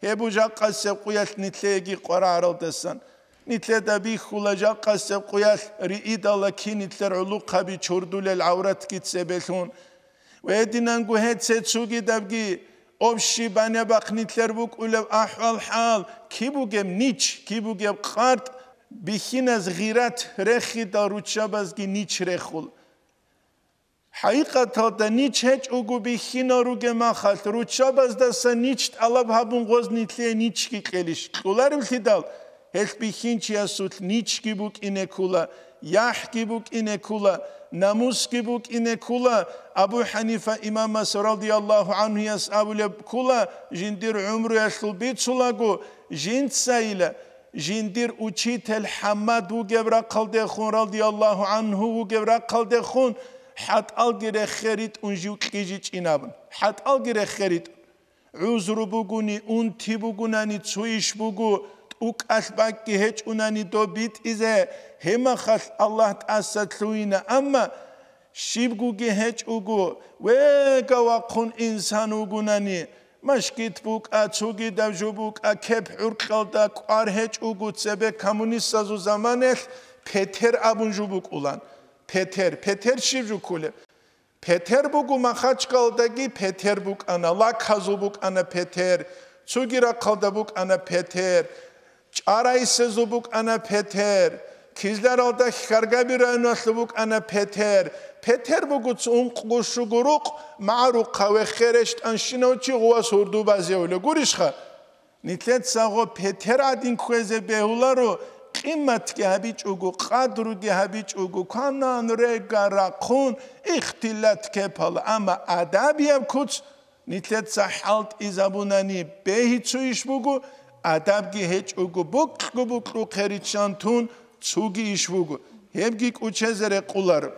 Гьеб жакъасеб къуялъ нилъееги къварагӀаралдасан. Нилъеда бихьула жакъасеб къуялъ риидала кинилъер гӀулухъаби чурдулел гӀавратги цебелъун. Ва гьединанго гьеце цугидабги общий баня-бахъ нилъер букӀулеб ахӀвал-хӀал, киб бугеб нич, киб бугеб къартӀ, бихьиназ гъират рехидал руччабазги нич рехул. ХӀакъикъаталда нич гьечӀого бихьинал ругеб махалъ, руччабаздаса нич тӀалаб гьабун гъоз нилъее ничги кьелищ? Кьоларевлъидал, гьелъ бихьинчиясулъ ничги букӀине ккола, яхӀги букӀине ккола, намусги букӀине ккола. Абу ХӀанифа имамас, радияллагьу гӀанхуяс, абулеб ккола, жиндир гӀумруялъул бицулаго, жинцайила, жиндир учитель ХӀаммад вугеб рахъалдехун, радияллагьу гӀанху вугеб рахъалдехун, хӀатӀалги рехе ритӀун жив кьижичӀин абун. ХӀатӀалги рехе ритӀун. ГӀузру бугони, унти бугунани, цо иш буго, тӀукӀалъ бакӀги гьечӀунани доб битӀизе, гьеб махалъ Аллагь тӀаса лъугьина, амма щибгоги гьечӀого, вега вахъун инсан вугунани, машгит букӀа, цогидаб жо букӀа, кеп гӀуркьалда кӀвар гьечӀого, цебе коммунистазул заманаялъ Петер абун жо букӀулан. Петер, Петер щиб жо кколеб? Петер буго, Махачкалдаги Петер букӀана, Лаказул букӀана Петер, цуги рахъалда букӀана Петер, ЧӀарайсезул букӀана Петер, Кизляралда Хьаргаби районалъуб букӀана Петер. Петер буго цо ункъго щуго рукъ, магӀарухъа вехе рещтӀанщинав чи гъувас гьурду базевула. Гурищха? Нилъеца гъо Петер гӀадин кквезе бегьуларо, къиматги гьабичӀого, къадруги гьабичӀого, кванан рега рахъун, ихтилат ккепала, амма адабияб куц нилъеца хӀалтӀизабунани бегьи цо иш буго, адабги гьечӀого, букьго-букьухъе риччан тун цоги иш буго, гьебги кӀучезе рекъоларо.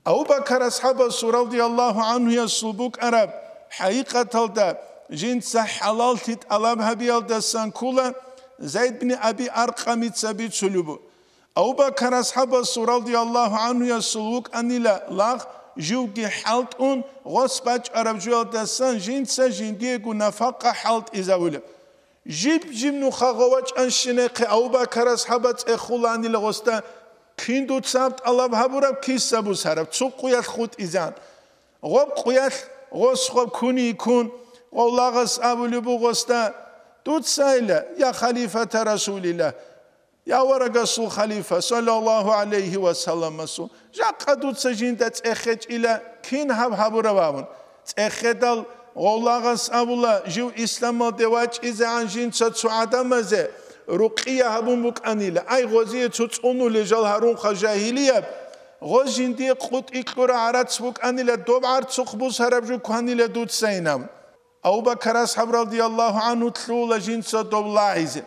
Абу Бакар асхӀабасул радияллагьу гӀанхуясул букӀараб, хӀакъикъаталда жинца хӀалаллъи тӀалаб гьабиялдасан ккола, Зайд бин Аби Аркъамица бицулеб буго. Абу Бакар асхӀабасул радияллагьу гӀанхуясул вукӀанила лагъ, живги хӀалтӀун, гъос бачӀараб жоялдасан жинца жиндиего нафакъа хӀалтӀизавулеб. Жиб-жиб нухагъа вачӀанщинахъе Абу Бакар асхӀаба цӀехуланила гъосда, кин дуца гьаб тӀалаб гьабураб, киса бусараб, цо къуялъ хутӀизан. Гъоб къуялъ гъос гъоб куней ккун, гъов лагъас абулеб буго гъосда, дуцайила, я халифата Расулилла, я варагасул халифа, саллаллагьу гӀалайгьи ва салламасул, жакъа дуца жинда цӀехечӀила, кин гьаб гьабурав абун. ЦӀехедал гъов лагъас абула, жив исламалде вачӀизегӀан жинца цо гӀадамазе рукъия гьабун букӀанила, ай, гъозие цо цӀунулел жал гьарунха жагьилияб, гъоз жиндие къутӀи кьура гӀарац букӀанила, доб гӀарцухъ бусараб жо кванила дуцайин абун. Абу Бакар асхӀаб радияллагьу гӀанху лъугьула жинца доб лагъизе.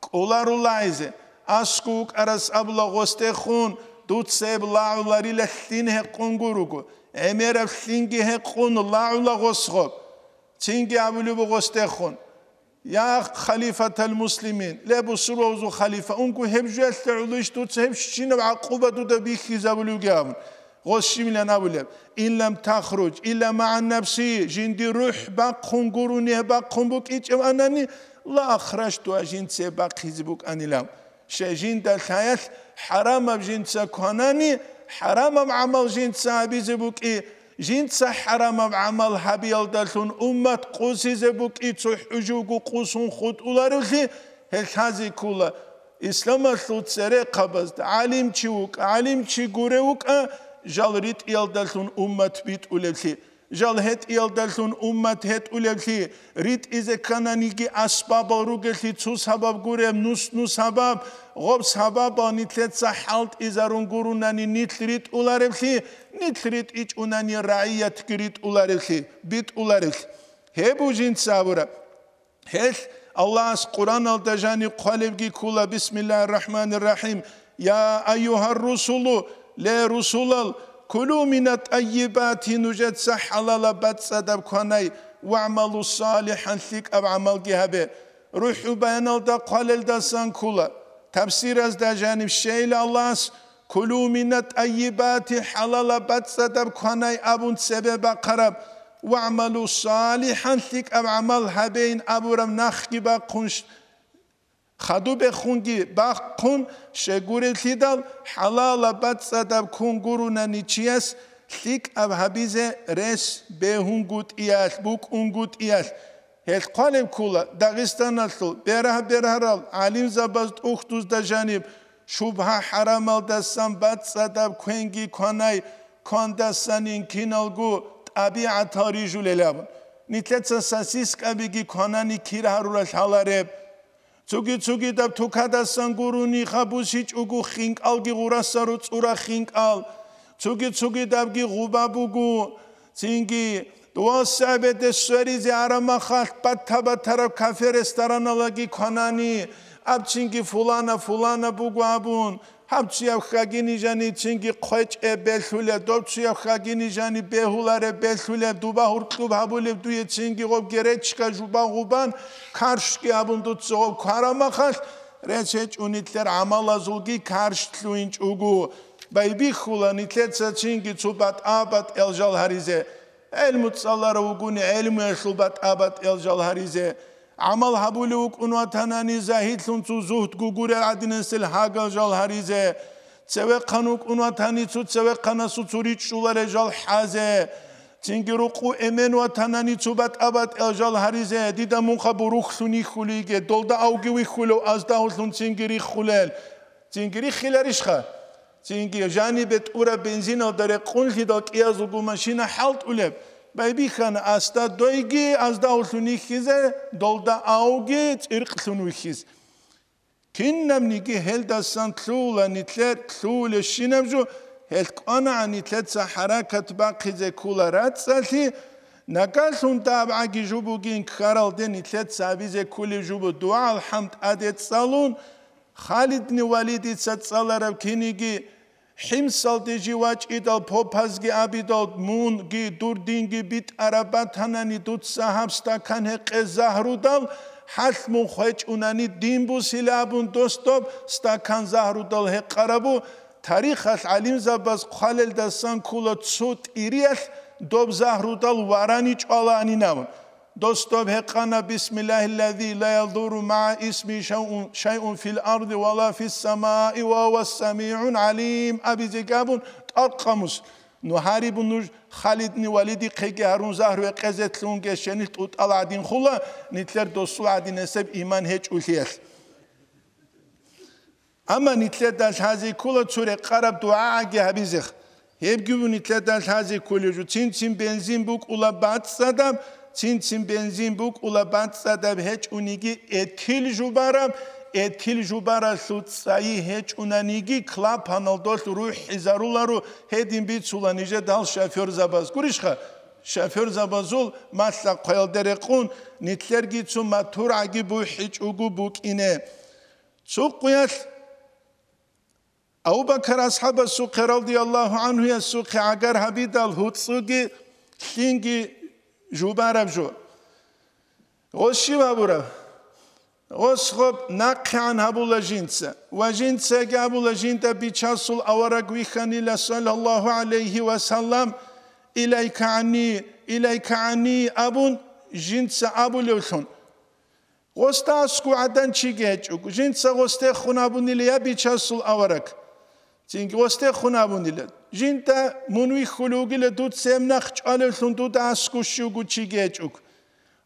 КӀоларо лагъизе, аскӀов вукӀарас абула гъосдехун, дуца гьеб лагъуларила лъин гьекъун гуруго, гӀемераб лъинги гьекъун лагъула гъос гъоб. Цинги абулеб буго гъосдехун, я халифатал муслимин, ле бусурбабазул халифа, унго гьеб жоялъе гӀолойищ дуца гьеб щинаб гӀакъуба дуда бихьизабулевги абун. Гъос щибилан абулеб, ин лам тахруж илла магӀан нафси, жинди рухӀ бахъун гурони гьеб бахъун букӀичӀеб анани, ла ахражтугьа, жинца бахъизе букӀанилан. Щай жинда лъаялъ хӀарамаб жинца кванани, хӀарамаб гӀамал жинца гьабизе букӀи, жинца хӀарамаб гӀамал гьабиялдалъун уммат къусизе букӀи, цо хӀужувго къусун хутӀуларевлъи, гьел лъазе ккола. Исламалъул церехъабазда гӀалимчи вукӀа, гӀалимчи гурев вукӀа, жал ритӀиялдалъун уммат битӀулевлъи, жал гьетӀиялдалъун уммат гьетӀулевлъи, ритӀизе ккананиги асбабал ругеллъи, цо сабаб гуреб, нус-нус сабаб, гъоб сабабал нилъеца хӀалтӀизарун гурунани нилъ ритӀуларевлъи, нилъ ритӀичӀунани рагӀиятги ритӀуларевлъи, битӀуларевлъи. Гьеб бу жинца абураб. Гьелъ Аллагьас Къуръаналда жаниб хъвалебги ккола, бисмиллагьир рахӀманир рахӀим, я айюгьар русулу, ле русулал, кулу мина тӀайибати, нужеца хӀалалаб бацӀцӀадаб кванай, вагӀмалу салихӀан, лъикӀаб гӀамалги гьабе. РухӀул баяналда хъвалелдасан ккола, тафсиразда жаниб щейила Аллагьас, кулу мина тӀайибати, хӀалалаб бацӀцӀадаб кванай абун цебе бахъараб, вагӀмалу салихӀан, лъикӀаб гӀамал гьабейин абураб нахги бахъун, хадубехунги бахъун, щегуреллъидал, хӀалалаб бацӀцӀадаб ккун гурунани чияс лъикӀаб гьабизе рес бегьунгутӀиялъ, букӀунгутӀиялъ. Гьелъ хъвалеб ккола Дагъистаналъул бергьа-бергьарал гӀалимзабаз тӀухьдузда жаниб, шубгьа-хӀарамалдасан бацӀцӀадаб квенги кванай, квандасанин киналго тӀабигӀатал рижулел абун. Нилъеца сосискабиги кванани кир гьарурал лъалареб. Цуги-цугидаб тукадасан гуруни хабусичӀого хинкӀалги гъураса руцӀура хинкӀал, цуги-цугидабги гъуба буго, цинги дувал сагӀбеде сверизе арамахалъ батта-баттараб кафе-рестораналаги кванани, абцинги фулана-фулана буго абун, гьабцуяб хьагини жаницинги хъвечӀеб белъулеб, добцуяб хьагини жани бегьулареб белъулеб, дуба гьуркьуб гьабулеб дуецинги гъоб геречка жуба гъубан, каршги гьабун дуца гъоб кварамахалъ, рес гьечӀунилъер гӀамалазулги карш лъугьинчӀого, байбихьула нилъецацинги цо батӀа-батӀиял жал гьаризе. ГӀелму цӀаларав вугони, гӀелмуялъул батӀа-батӀиял жал гьаризе. ГӀамал гьабулев вукӀун ватанани, загьидлъун цо зугьд гугурел гӀадинасел гьагал жал гьаризе. Цевехъан вукӀун ватани, цо цевехъанасул цо ричӀчӀуларел жал хӀазе. Цинги рукъу эмен ватанани, цо батӀа-батӀиял жал гьаризе. Дида мунха бурухлъун йихьулейги, долда авги вихьулев аздагьулъун цинги риххулел. Цинги риххиларищха? Цинги жанибе тӀураб бензиналда рекъунлъидал кӀиязулго машина хӀалтӀулеб. Байбихьана асда дойги, азда уллъун йихьизе, долда авги цӀиркълъун вихьиз. Кинабниги гьелдасан лъугьула нилъер лъугьулебщинаб жо, гьелъ кӀванагӀан нилъеца хӀаракат бахъизе ккола рацӀцӀалъи, нагалъун дабгӀаги жубугин ккаралде нилъеца абизе кколеб жубу дугӀал хӀамд тӀаде цӀалун, Халидни Валидица цӀалараб киниги, ХӀимсалде жив вачӀидал попазги абидал, мунги дур динги битӀараб батанани, дуца гьаб стакан гьекъе загьрудал, хӀалъ мун хвечӀунани дин бусила абун дос доб стакан загьрудал гьекъарабу, тарихалъ гӀалимзабаз хъвалелдасан ккола цо тӀириялъ доб загьрудал варани чӀвалаанин абун. Дос доб гьекъана: «Бисмиллагьиллази ла ядурру магӀа исмигьи шайун, шайун фил арди ва ла фис самаи ва гьува самигӀун гӀалим», абизеги абун тӀалхъамус. Ну гьарибун нуж Халидни Валидихъеги гьарун загьру гьекъезе лъунге щенилъ тӀутӀал гӀадин хула, нилъер досул гӀадин гьесеб иман гьечӀулъиялъ. Амма нилъеда лъазе ккола цо рекъараб дугӀагӀаги гьабизех. Гьебги бу нилъеда лъазе кколеб жо. Цин-цин бензин букӀула бацӀцӀадаб, цин-цин бензин букӀула бацӀцӀадаб гьечӀониги, этил жубараб, этил жубаралъул цӀайи гьечӀунаниги, клапаналдолъ рухӀизаруларо, гьедин бицула нижеда гьал шофёрзабаз. Гурищха? Шофёрзабазул малъа-хъваялде рекъун, нилъерги цо моторгӀаги бухӀичӀого букӀине. Цо къуялъ Абу-Бакар асхӀабасухъе, радияллагьу гӀанхуясухъе, гӀагар гьабидал гьуцӀуги лъинги жубараб жо. Гъос щиб гьабураб? Гъос гъоб нахъегӀан гьабула жинца. Ва жинцаги абула жинда Бичасул авараг вихьанила, саллаллагьу гӀалайгьи ва саллам, «Илайка гӀанни, илайка гӀанни», абун жинца абулевлъун. Гъосда аскӀов гӀадан чиги гьечӀого, жинца гъосдехун абунила: «Я Бичасул авараг». Цинги гъосдехун абунила: «Жинда мун вихьулев вугила, дуца гьеб нахъ чӀвалевлъун дуда аскӀов щивго чиги гьечӀого».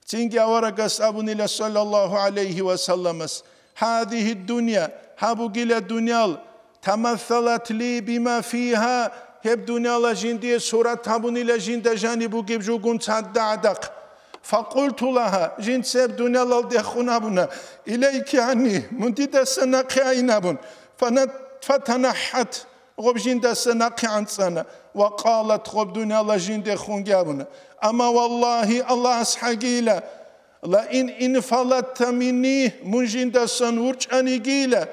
Цинги аварагас абунила, саллаллагьу гӀалайгьи ва салламас: «Гьадигьи дунъя, гьаб бугила дуниял, тамассалат ли бима фигьа, гьеб дунияла жиндие сурат гьабунила жинда жаниб бугеб жугун цадда гӀадахъ. Факъулту лагьа, жинца гьеб дуниялалдехун абуна: илайки гӀанни, мун дидаса нахъе айин абун. Фана-, фатанаххат, гъоб жиндаса нахъе анцӀана, ва къалат, гъоб дунияла жиндехунги абуна. Амма валлагьи, Аллагьас хӀагийила, ла ин инфалатта минни, мун жиндасан вурчӀанигийила,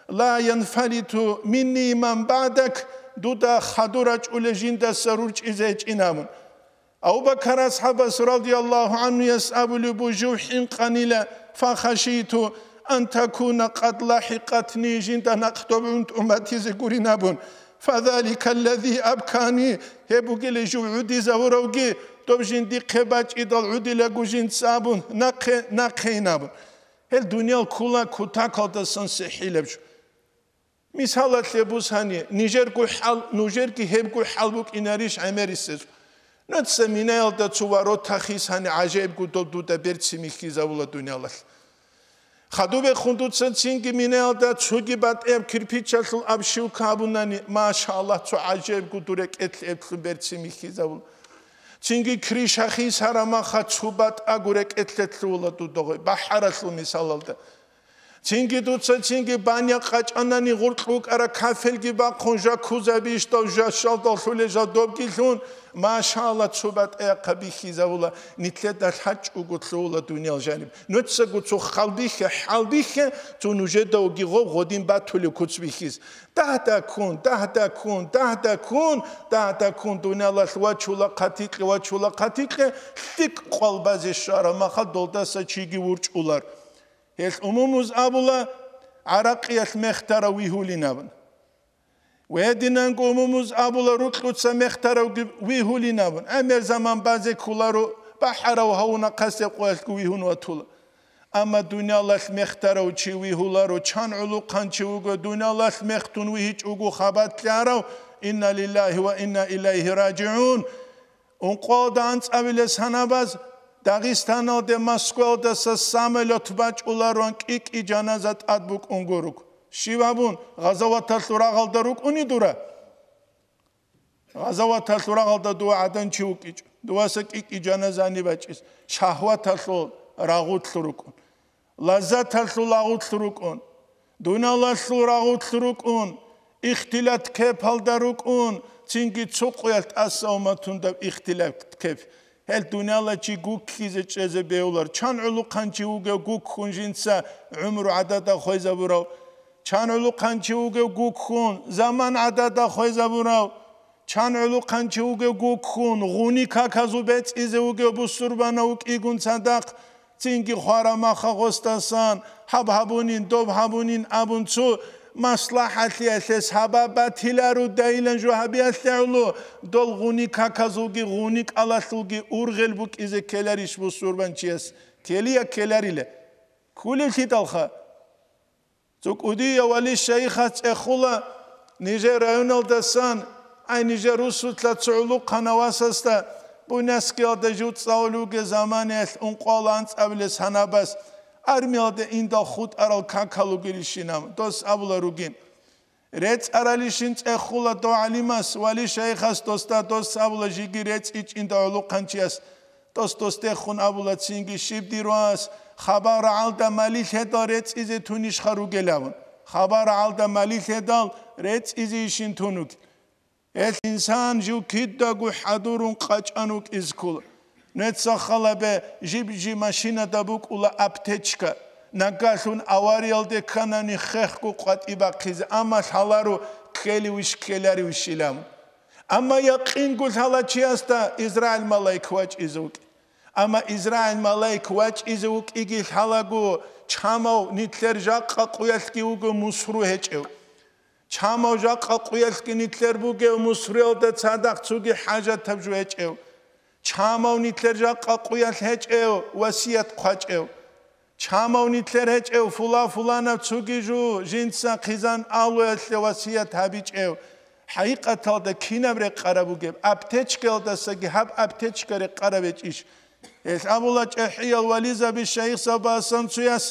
ла янфалиту минни ман баъдак, дуда хадур рачӀулел жиндаса рурчӀизе гьечӀин абун». Абу-Бакар асхӀабас радияллагьу гӀанхуяс абулеб бу жив хӀинкъанила: «Фахашиту ан такуна къад лахӀикъатни», жинда нахъ доб гӀунтӀун батизе гурин абун. «Фазалика аллази абкани», гьеб бугила жив гӀудизавуравги, доб жиндихъе бачӀидал гӀудилаго жинца абун, нахъе, нахъейин абун. Гьел дуниял ккола кутакалдасан сихӀилаб жо. Мисалалъе бусани, нижерго хӀал, нужерги гьебго хӀал букӀинарищ гӀемерисез? Нуца минаялда цо ворота хисани гӀажаибго доб дуда берцин бихьизавула дуниялалъ. Хадубехун дуца цинги минаялда цоги батӀияб кирпичалъул обшивка гьабунани, машаллагь, цо гӀажаибго дур рекӀелъ эблъун берцин бихьизавула. Цинги крыша хисараб маха цо батӀаго рекӀелъе лъугьула дуда гъой, бахӀаралъул мисалалда. Цинги дуца цинги баня къачӀанани гъуркь вукӀара кафелги бахъун, жакузаби ишдал жашалдал лъулел жал добги лъун, машалла, цо батӀа-яхъа бихьизавула, нилъеда лъачӀого лъугьула дуниял жаниб. Нуцаго цо хал бихье, хӀал бихье, цо нужеда вугев гъов гъодин батулев куц бихьиз. Дагьдаккун, дагьдаккун, дагьдаккун, дагьдаккун дуниялалъ вачула хъатикье, вачула хъатикье, лъикӀ къвал базе щвараб махал долдаса чиги вурчӀулар. Гьелъ умумуз абула, гӀаракъиялъ мехтарав вигьулин абун. Ва гьединанго умумуз абула, рукьуца мехтаравги вигьулин абун. ГӀемер заман базе кколаро, бахӀарав гьавуна, хъасеб къоялъго вигьун ватула. Амма дуниялалъ мехтарав чи вигьуларо, чан гӀулухъан чи вуго, дуниялалъ мехтун вигьичӀого хабалъ арав, инна лиллагьи ва инна илайгьи ражигӀун. Ункъоялда анцӀабилес гьанабаз Дагъистаналде Москваялдаса самолет бачӀулароан кӀи-кӀи жаназа тӀад букӀун гуруг. Щиб абун, гъазаваталъул рагъалда рукӀуни дура? Гъазаваталъул рагъалда дова гӀадан чи вукӀичӀо, доваса кӀикӀкӀи жаназани бачӀис, шагьваталъул рагъулъ рукӀун, лаззаталъул рагъулъ рукӀун, дуналалъул рагъулъ рукӀун, ихтилат кепалда рукӀун, цинги цо къуялъ тӀаса уматундаб ихтилат кеп. Гьел дунияла чи гуккизе чӀезе бегьулар. Чан гӀулухъанчи вугев гуккун жинца гӀумру гӀадада хвезабурав? Чан гӀулухъанчи вугев гуккун заман гӀадада хвезабурав? Чан гӀулухъанчи вугев гуккун гъуни каказул бецӀизе вугев бусурбанав вукӀигун цадахъ? Цинги хвара маха гъостасан, гьаб гьабунин, доб гьабунин абун цо маслахӀалъиялъе сабаб батилару дайилан жо гьабиялъе гӀоло, дол гъуни каказулги гъуни кӀалалъулги ургъел букӀизе ккеларищ бусурбанчияс? Ккелия ккеларила. Ккулевлъидалха. ЦӀукӀудияв вали шайихас цӀехула нижер районалдасан, ай, нижер русулъа цо гӀулухъана васасда, Буйнакскиялда жив цӀалулев вугев заманаялъ ункъоялда анцӀабилес гьанабас армиялда индал хутӀарал какал ругелищинав, дос абула ругин. РецӀаралищин цӀехула дов гӀалимас, вали шайихас досда, дос абула жиги рецӀичӀинда гӀулухъанчияс. Дос досдехун абула цинги, щиб дир вас, хабар рагӀалда малилъедал рецӀизе тунищха ругел абун. Хабар рагӀалда малилъедал рецӀизейищин тун вугел. Гьелъ инсан жив кидаго хӀадурун къачӀан вукӀиз ккола. Нуца халабе жиб-жиб машинада букӀула аптечка, нагалъун авариялде кканани хехго къватӀи бахъизе, амма лъаларо ккеливищ ккеларивищилан. Амма якъинго лъала чиясда Израил малаик вачӀизе вукӀи. Амма Израил малаик вачӀизе вукӀиги лъалаго, чамав нилъер жакъа къуялъги вуго мусру гьечӀев. Чамав жакъа къуялъги нилъер бугев мусруялда цадахъ цоги хӀажатаб жо гьечӀев. Чамав нилъер жакъа къуялъ гьечӀев васият хъвачӀев. Чамав нилъер гьечӀев фула-фуланав цоги жо жинца хъизан алуялъе васият гьабичӀев. ХӀакъикъаталда кинаб рекъараб бугеб? Аптечкаялдасаги гьаб аптечка рекъараб гьечӀищ? Гьелъ абула чӀехӀиял вализаби шайихзабасан цуяс,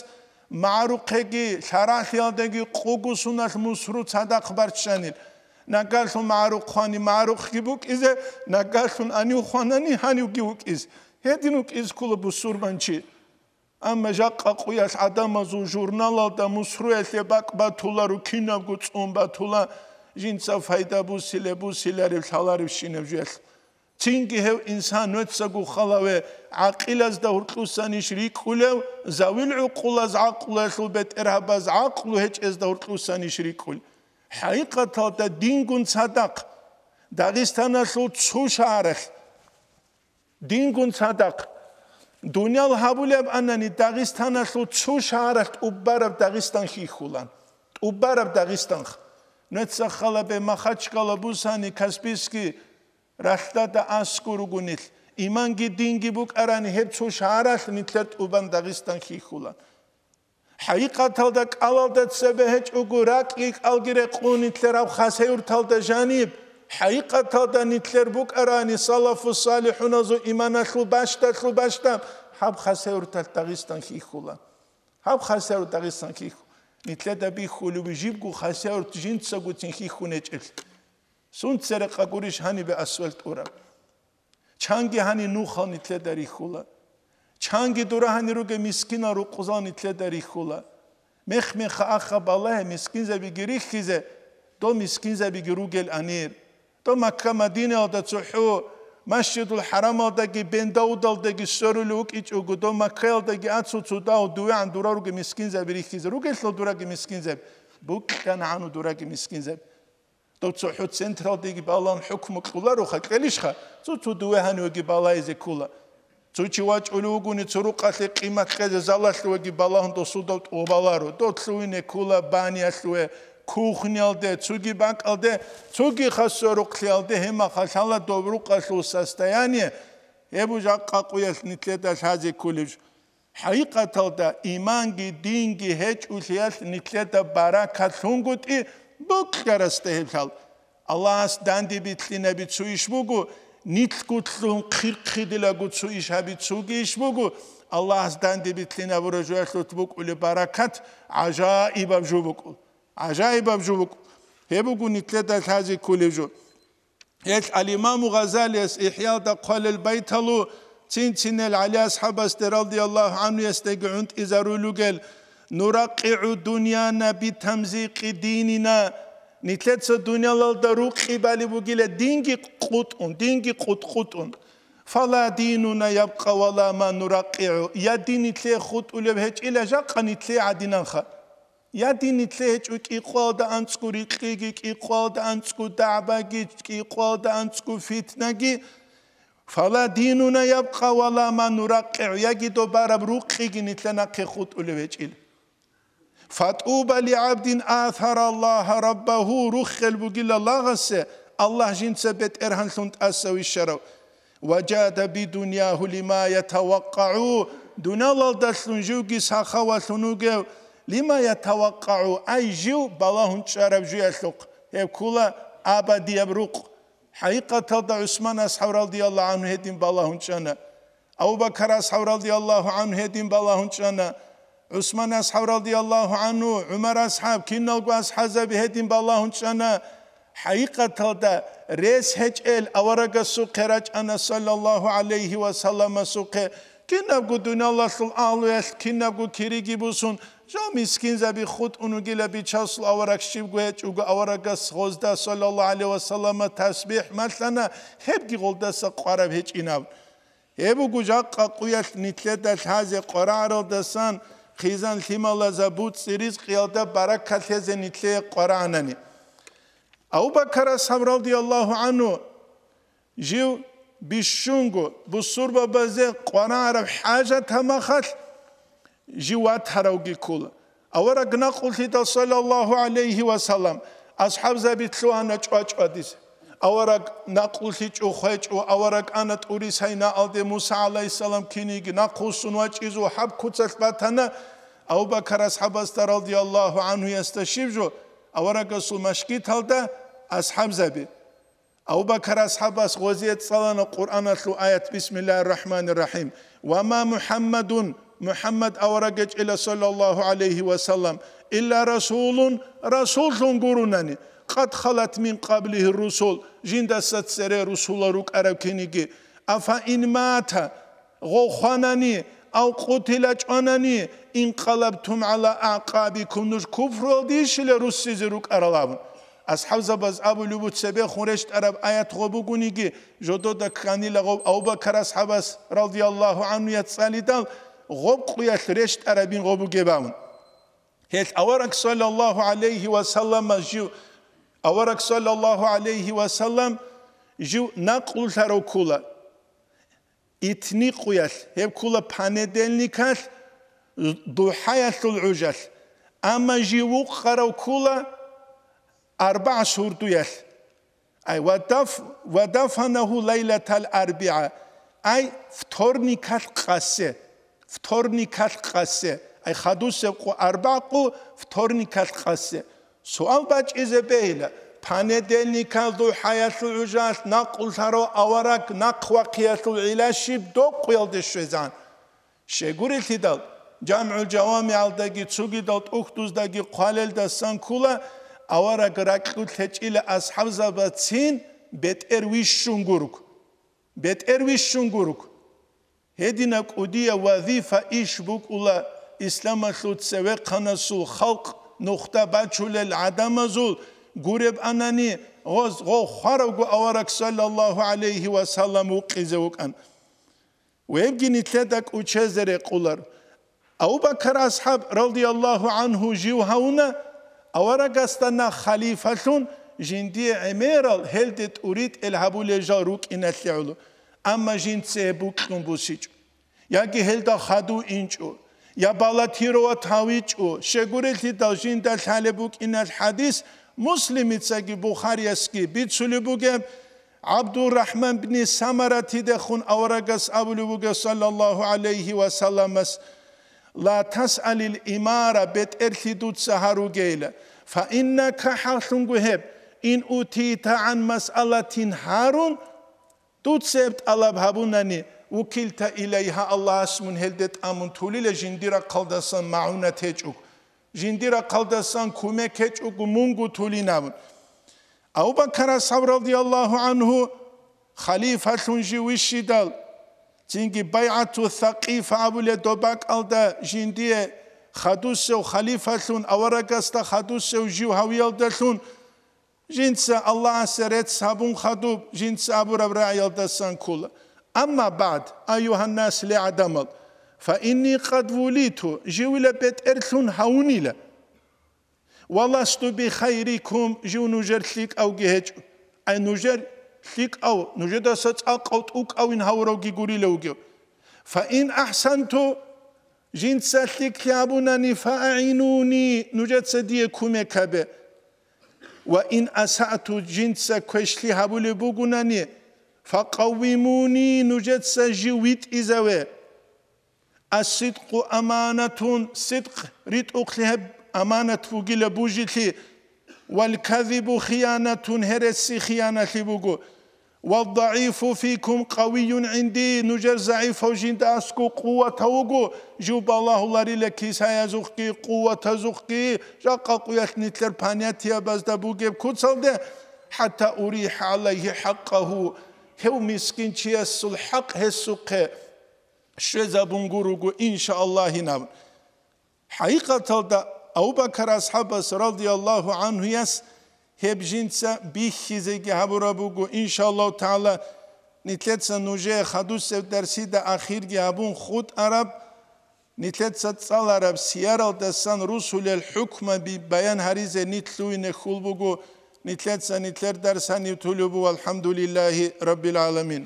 магӀарухъеги, лъарагьлъиялдаги къугу суналъ мусру цадахъ барччанил. Нагалъун магӀарухъ хвани магӀарухъги букӀизе, нагалъун гьанив хванани гьанивги вукӀиз. Гьедин вукӀиз ккола бусурбанчи. Амма жакъа къуялъ гӀадамазул журналалда мусруялъе бакӀ батуларо, кинабго цӀун батула, жинца пайда бусиле-бусиларев лъаларевщинаб жуялъ. Цинги гьев инсан нуцаго халаве, гӀакъилазда гьоркьусанищ рикӀкӀулев, завил гӀукъулаз гӀакълуялъул бетӀергьабаз гӀакълу гьечӀезда гьоркьусанищ рикӀкӀул? ХӀакъикъаталда дингун цадахъ, Дагъистаналъул цо шагьаралъ, дингун цадахъ, дуниял гьабулеб анани, Дагъистаналъул цо шагьаралъ тӀубараб Дагъистан хьихьулан. ТӀубараб Дагъистанха. Нуца халабе Махачкала бусани Каспийский ралъдада аскӀор ругонилъ, иманги динги букӀарани гьеб цо шагьаралъ нилъер тӀубан Дагъистан хьихьула. ХӀакъикъаталда кӀалалда цебе гьечӀого ракӀги кӀалги рекъон нилъер гьаб Хасавюрталда жаниб, хӀакъикъаталда нилъер букӀарани салафу-салихӀуназул иманалъул бащдалъул бащдаб гьаб Хасавюрталъ Дагъистан хьихьула. Гьаб Хасавюрт Дагъистан хьихьу. Нилъеда бихьулев жибго Хасавюрт жинцагоцин хьихьун гьечӀелъ. Сунцере къагурищ гьанибе асфальт ураб? Чанги гьани нухал нилъеда рихьула. Чанги дура гьани ругел мискинал рукъузал нилъеда рихьула. Мех-меха аха балагье мискинзабиги рихьизе, дол мискинзабиги ругел анир. Дол Макка-Мадинаялда цохӀо, Масжидул-ХӀарамалдаги Бен-Даудалдаги сорулев вукӀичӀого, дол Маккаялдаги ацу цо дагьав дувегӀан дура ругел мискинзаби рихьизе. Ругелъул дураги мискинзаби. БукӀана гьану дураги мискинзаби. Дов цохӀо централдеги балагьун хӀукму кьолароха, кьелищха, цо-цо дуве гьанивеги балагьизе ккола. Цо чи вачӀулев вугони, цо рукъалъе къимат кьезе залалъувеги балагьун досулдав тӀубаларо. Дов лъугьине ккола баниялъуве, кухниялде, цоги бакӀалде, цоги хасо рукълъиялде, гьемаха лъала дов рукъалъул состояние, гьеб жакъа къуялъ нилъеда лъазе кколеб жо. ХӀакъикъаталда иманги динги гьечӀулъиялъ нилъеда баракат лъунгутӀи букьарасда гьеб лъал. Аллагьас данде билълъинаби цо иш буго, нилъго лъун хъирхъидилаго цо иш гьаби цоги иш буго, Аллагьас данде билълъинабураб жоялъулъ букӀулеб баракат гӀажаибаб жо букӀул. ГӀажаибаб жо букӀ-, гьеб буго нилъеда лъазе кколеб жо. Гьелъ ал-Имаму Гъазалияс ИхӀялда хъвалел байталу цин-цинел ГӀали асхӀабасде радияллагьу гӀанхуясдаги гӀунтӀизарулел ругел: «НуракъигӀу дуньяна битамзикъи динина». Нилъеца дунялалда рукъи балеб бугила динги къутӀун, динги къутӀ-къутӀун. «Фала динуна ябкъа вала ма нуракъигӀу». Я дин нилъее хутӀулеб гьечӀила, жакъа нилъее гӀадинанха. Я дин нилъее гьечӀо кӀикъоялда анцӀго рикьиги, кӀикъоялда анцӀго дагӀбаги, кӀикъоялда анцӀго фитнаги. «Фала динуна ябкъа вала ма нуракъигӀу», яги доб бараб рукъиги нилъа нахъе хутӀулеб гьечӀила. «ФатӀуба лигӀабдин асара Аллагьа раббагьу», руххел бугила лагъасе, Аллагь жинца бетӀергьанлъун тӀаса вищарав. «Ва жада бидуньягьу лима ятавакъагӀу», дуниялалдалъун живги сахавалъун вугев, «лима ятавакъагӀу», ай жив балагьун чӀараб жуялъухъ, гьеб ккула абадияб рукъ. ХӀакъикъаталда ГӀусман асхӀаб радияллагьу гӀанхӀу гьедин балагьун чӀана. Абу Бакар асхӀаб радияллагьу гӀанхӀу гьедин балагьун чӀана. ГӀусман асхӀаб радияллагьу гӀанхӀу, ГӀумар асхӀаб, киналго асхӀабзаби гьедин балагьун чӀана. ХӀакъикъаталда рес гьечӀел аварагасухъе рачӀана, саллаллагьу гӀалайгьи ва салламасухъе. Кинабго дуниялалъул агьлуялъ, кинабго кириги бусун, жал мискинзаби хутӀун вугила бичасул авараг щибго гьечӀого аварагас гъозда, саллаллагьу гӀалайгьи ва саллама, тасбихӀ малъана, гьебги гъолдаса къвараб гьечӀинаб. Гьеб буго жакъа къуялъ нилъеда лъазе къварагӀаралдасан хъизан лъималазаб буцӀи ризкъиялда баракат лъезе нилъее къварагӀанани. Абу Бакар асхӀаб радияллагьу гӀанхӀу жив бищунго бусурбабазе къварагӀараб хӀажат гьамахалъ жив ватаравги ккола. Авараг накъулъидал, саллаллагьу гӀалайгьи ва саллам, асхӀабзаби лъугьана чӀвачӀвадизе. Авараг накъулъичӀо хвечӀо, авараг ана ТӀури Сайнаалде Муса гӀалайгьиссалам киниги нахъвуссун вачӀизе гьаб куцалъ батана. Абу Бакар асхӀабасда радияллагьу гӀанхӀуясда щиб жо, аварагасул машгиталда асхӀабзаби. Абу Бакар асхӀабас гъозие цӀалана Къуръаналъул аят: «Бисмиллагьир рахӀманир рахӀим. Ва ма МухӀаммадун», МухӀаммад авараг гьечӀила, саллаллагьу гӀалайгьи ва саллам, «илла расулун», расуллъун гурунани, «къад халат мин къаблигьир русул», жиндаса цере русулал рукӀараб киниги. «Афа ин мата», гъов хванани, «ав къутила», чӀванани, «инкъалабтум гӀала агӀкъабикум», нуж куфруялдейищила руссизе рукӀарал абун. АсхӀабзабаз абулеб буго цебехун рещтӀараб аят гъо бугониги, жодода кканила гъоб Абу Бакар асхӀабас, радияллагьу гӀанхӀу, яцӀцӀалидал, гъоб къуялъ рещтӀарабин гъо бугеб абун. Гьелъ авараг, саллаллагьу гӀалайгьи ва саллама жив, авараг, саллаллагьу гӀалайгьи ва саллам, жив накълулъарав ккула. Итни къуялъ, гьеб ккула понедельникалъ, духӀаялъул гӀужалъ, амма жив вукъарав ккула арбагӀ сурдуялъ. Ай, ва даф-, ва дафанагьу лайлатал арбигӀа, ай, вторникалъ къасе, вторникалъ къасе, ай, хадусеб къо арбагӀ къо, вторникалъ къасе. Суал бачӀизе бегьила, понедельникалъ духӀаялъул гӀужалъ накълулъарав авараг нахъвахъиялъул гӀилла щиб докъуялде щвезан? Щегурелъидал, ЖамгӀул ЖавамигӀалдаги цогидал тӀухьдуздаги хъвалелдасан ккула, авараг ракьулъ гьечӀила асхӀабзабацин бетӀер вищун гург. БетӀер вищун гург. Гьединаб кӀудияб вазифа иш букӀула исламалъул цевехъанасул халкъ нухда бачулел гӀадамазул гуреб анани, гъоз гъов хваравго авараг, саллаллагьу гӀалайгьи ва саллам, вукъизе вукӀан. Вебги нилъеда кӀучезе рекъолар. Абу Бакар асхӀаб, радияллагьу гӀанхӀу, жив гьавуна, аварагасда нах халифалъун, жиндие гӀемерал гьелде тӀуритӀел гьабулел жал рукӀиналъе гӀоло, амма жинца гьеб бокьун босичӀо, яги гьелда хадув инчӀо, я баллотировать гьавичӀо, щегурелъидал жинда лъалеб букӀиналъ хӀадис Муслимицаги Бухариясги бицулеб бугеб, ГӀабдуррахӀман бни Самаратидехун аварагас абулеб буго, саллаллагьу гӀалайгьи ва салламас: «Ла тасъалил имара», бетӀерлъи дуца гьаругейила, «фа иннака», хӀакълъунго гьеб, «ин утита гӀан масъалатин», гьарун, дуца гьеб тӀалаб гьабунани, «вукилта илайгьа», Аллагьас мун гьелде тӀамун тулила жиндир рахъалдасан магӀунат гьечӀого. жиндир рахъалдасан кумек гьечӀого мунго тулин абун. Абу Бакар асхӀаб радияллагьу гӀанхӀу халифалъун жив вищидал, цинги байгӀату Сакъифа абулеб доб бакӀалда жиндие хадусев халифалъун, аварагасда хадусев жив гьавиялдалъун, жинца Аллагьасе рецц гьабун хадуб, жинца абураб рагӀиялдасан ккола. Амма багӀд, аюгьаннас, ле гӀадамал, фа инни къад вулиту, живила бетӀерлъун гьавунила. Ва ласту би хайрикум, жив нужер лъикӀавги гьечӀо. Ай нужер лъикӀав, нужедаса цӀакъав тӀукӀавин гьавуравги гурила вугев. Фа ин ахӀсанту, жинца лъикӀлъи гьабунани, фа агӀинуни, нужеца дие кумек гьабе. Ва ин асаъту, жинца квешлъи гьабулеб бугунани, фа къаввимуни, нужеца жив витӀизаве. Ас-сидкъу аманатун, сидкъ ритӀухълъи гьеб аманат бугила бужилъи, вал казибу хиянатун, гьереси хияналъи буго. Ваддаифу фикум къавиюн гӀинди, нужер загӀифав жинда асго къуватав вуго, жив балагьуларила кисаязухъги, къуватазухъги, жакъа къуялъ нилъер понятиябазда бугеб куцалде, хӀатта урихӀа гӀалайгьи хӀакъагьу, гьев мискинчиясул хӀакъ гьесухъе щвезабун гуруго, иншааллагьинаб. ХӀакъикъаталда Абу Бакар асхӀабас радияллагьу гӀанхуяс гьеб жинца бихьизеги гьабураб буго, иншааллагьу тагӀала, нилъеца нужее хадусеб дарсида ахирги гьабун хутӀараб, нилъеца цӀалараб сияралдасан русулел хӀукмаби баян гьаризе нилъ лъугьине хьул буго, нилъеца нилъер дарс гьанив тулеб буго, валхӀамдулиллагьи раббил гӀаламин.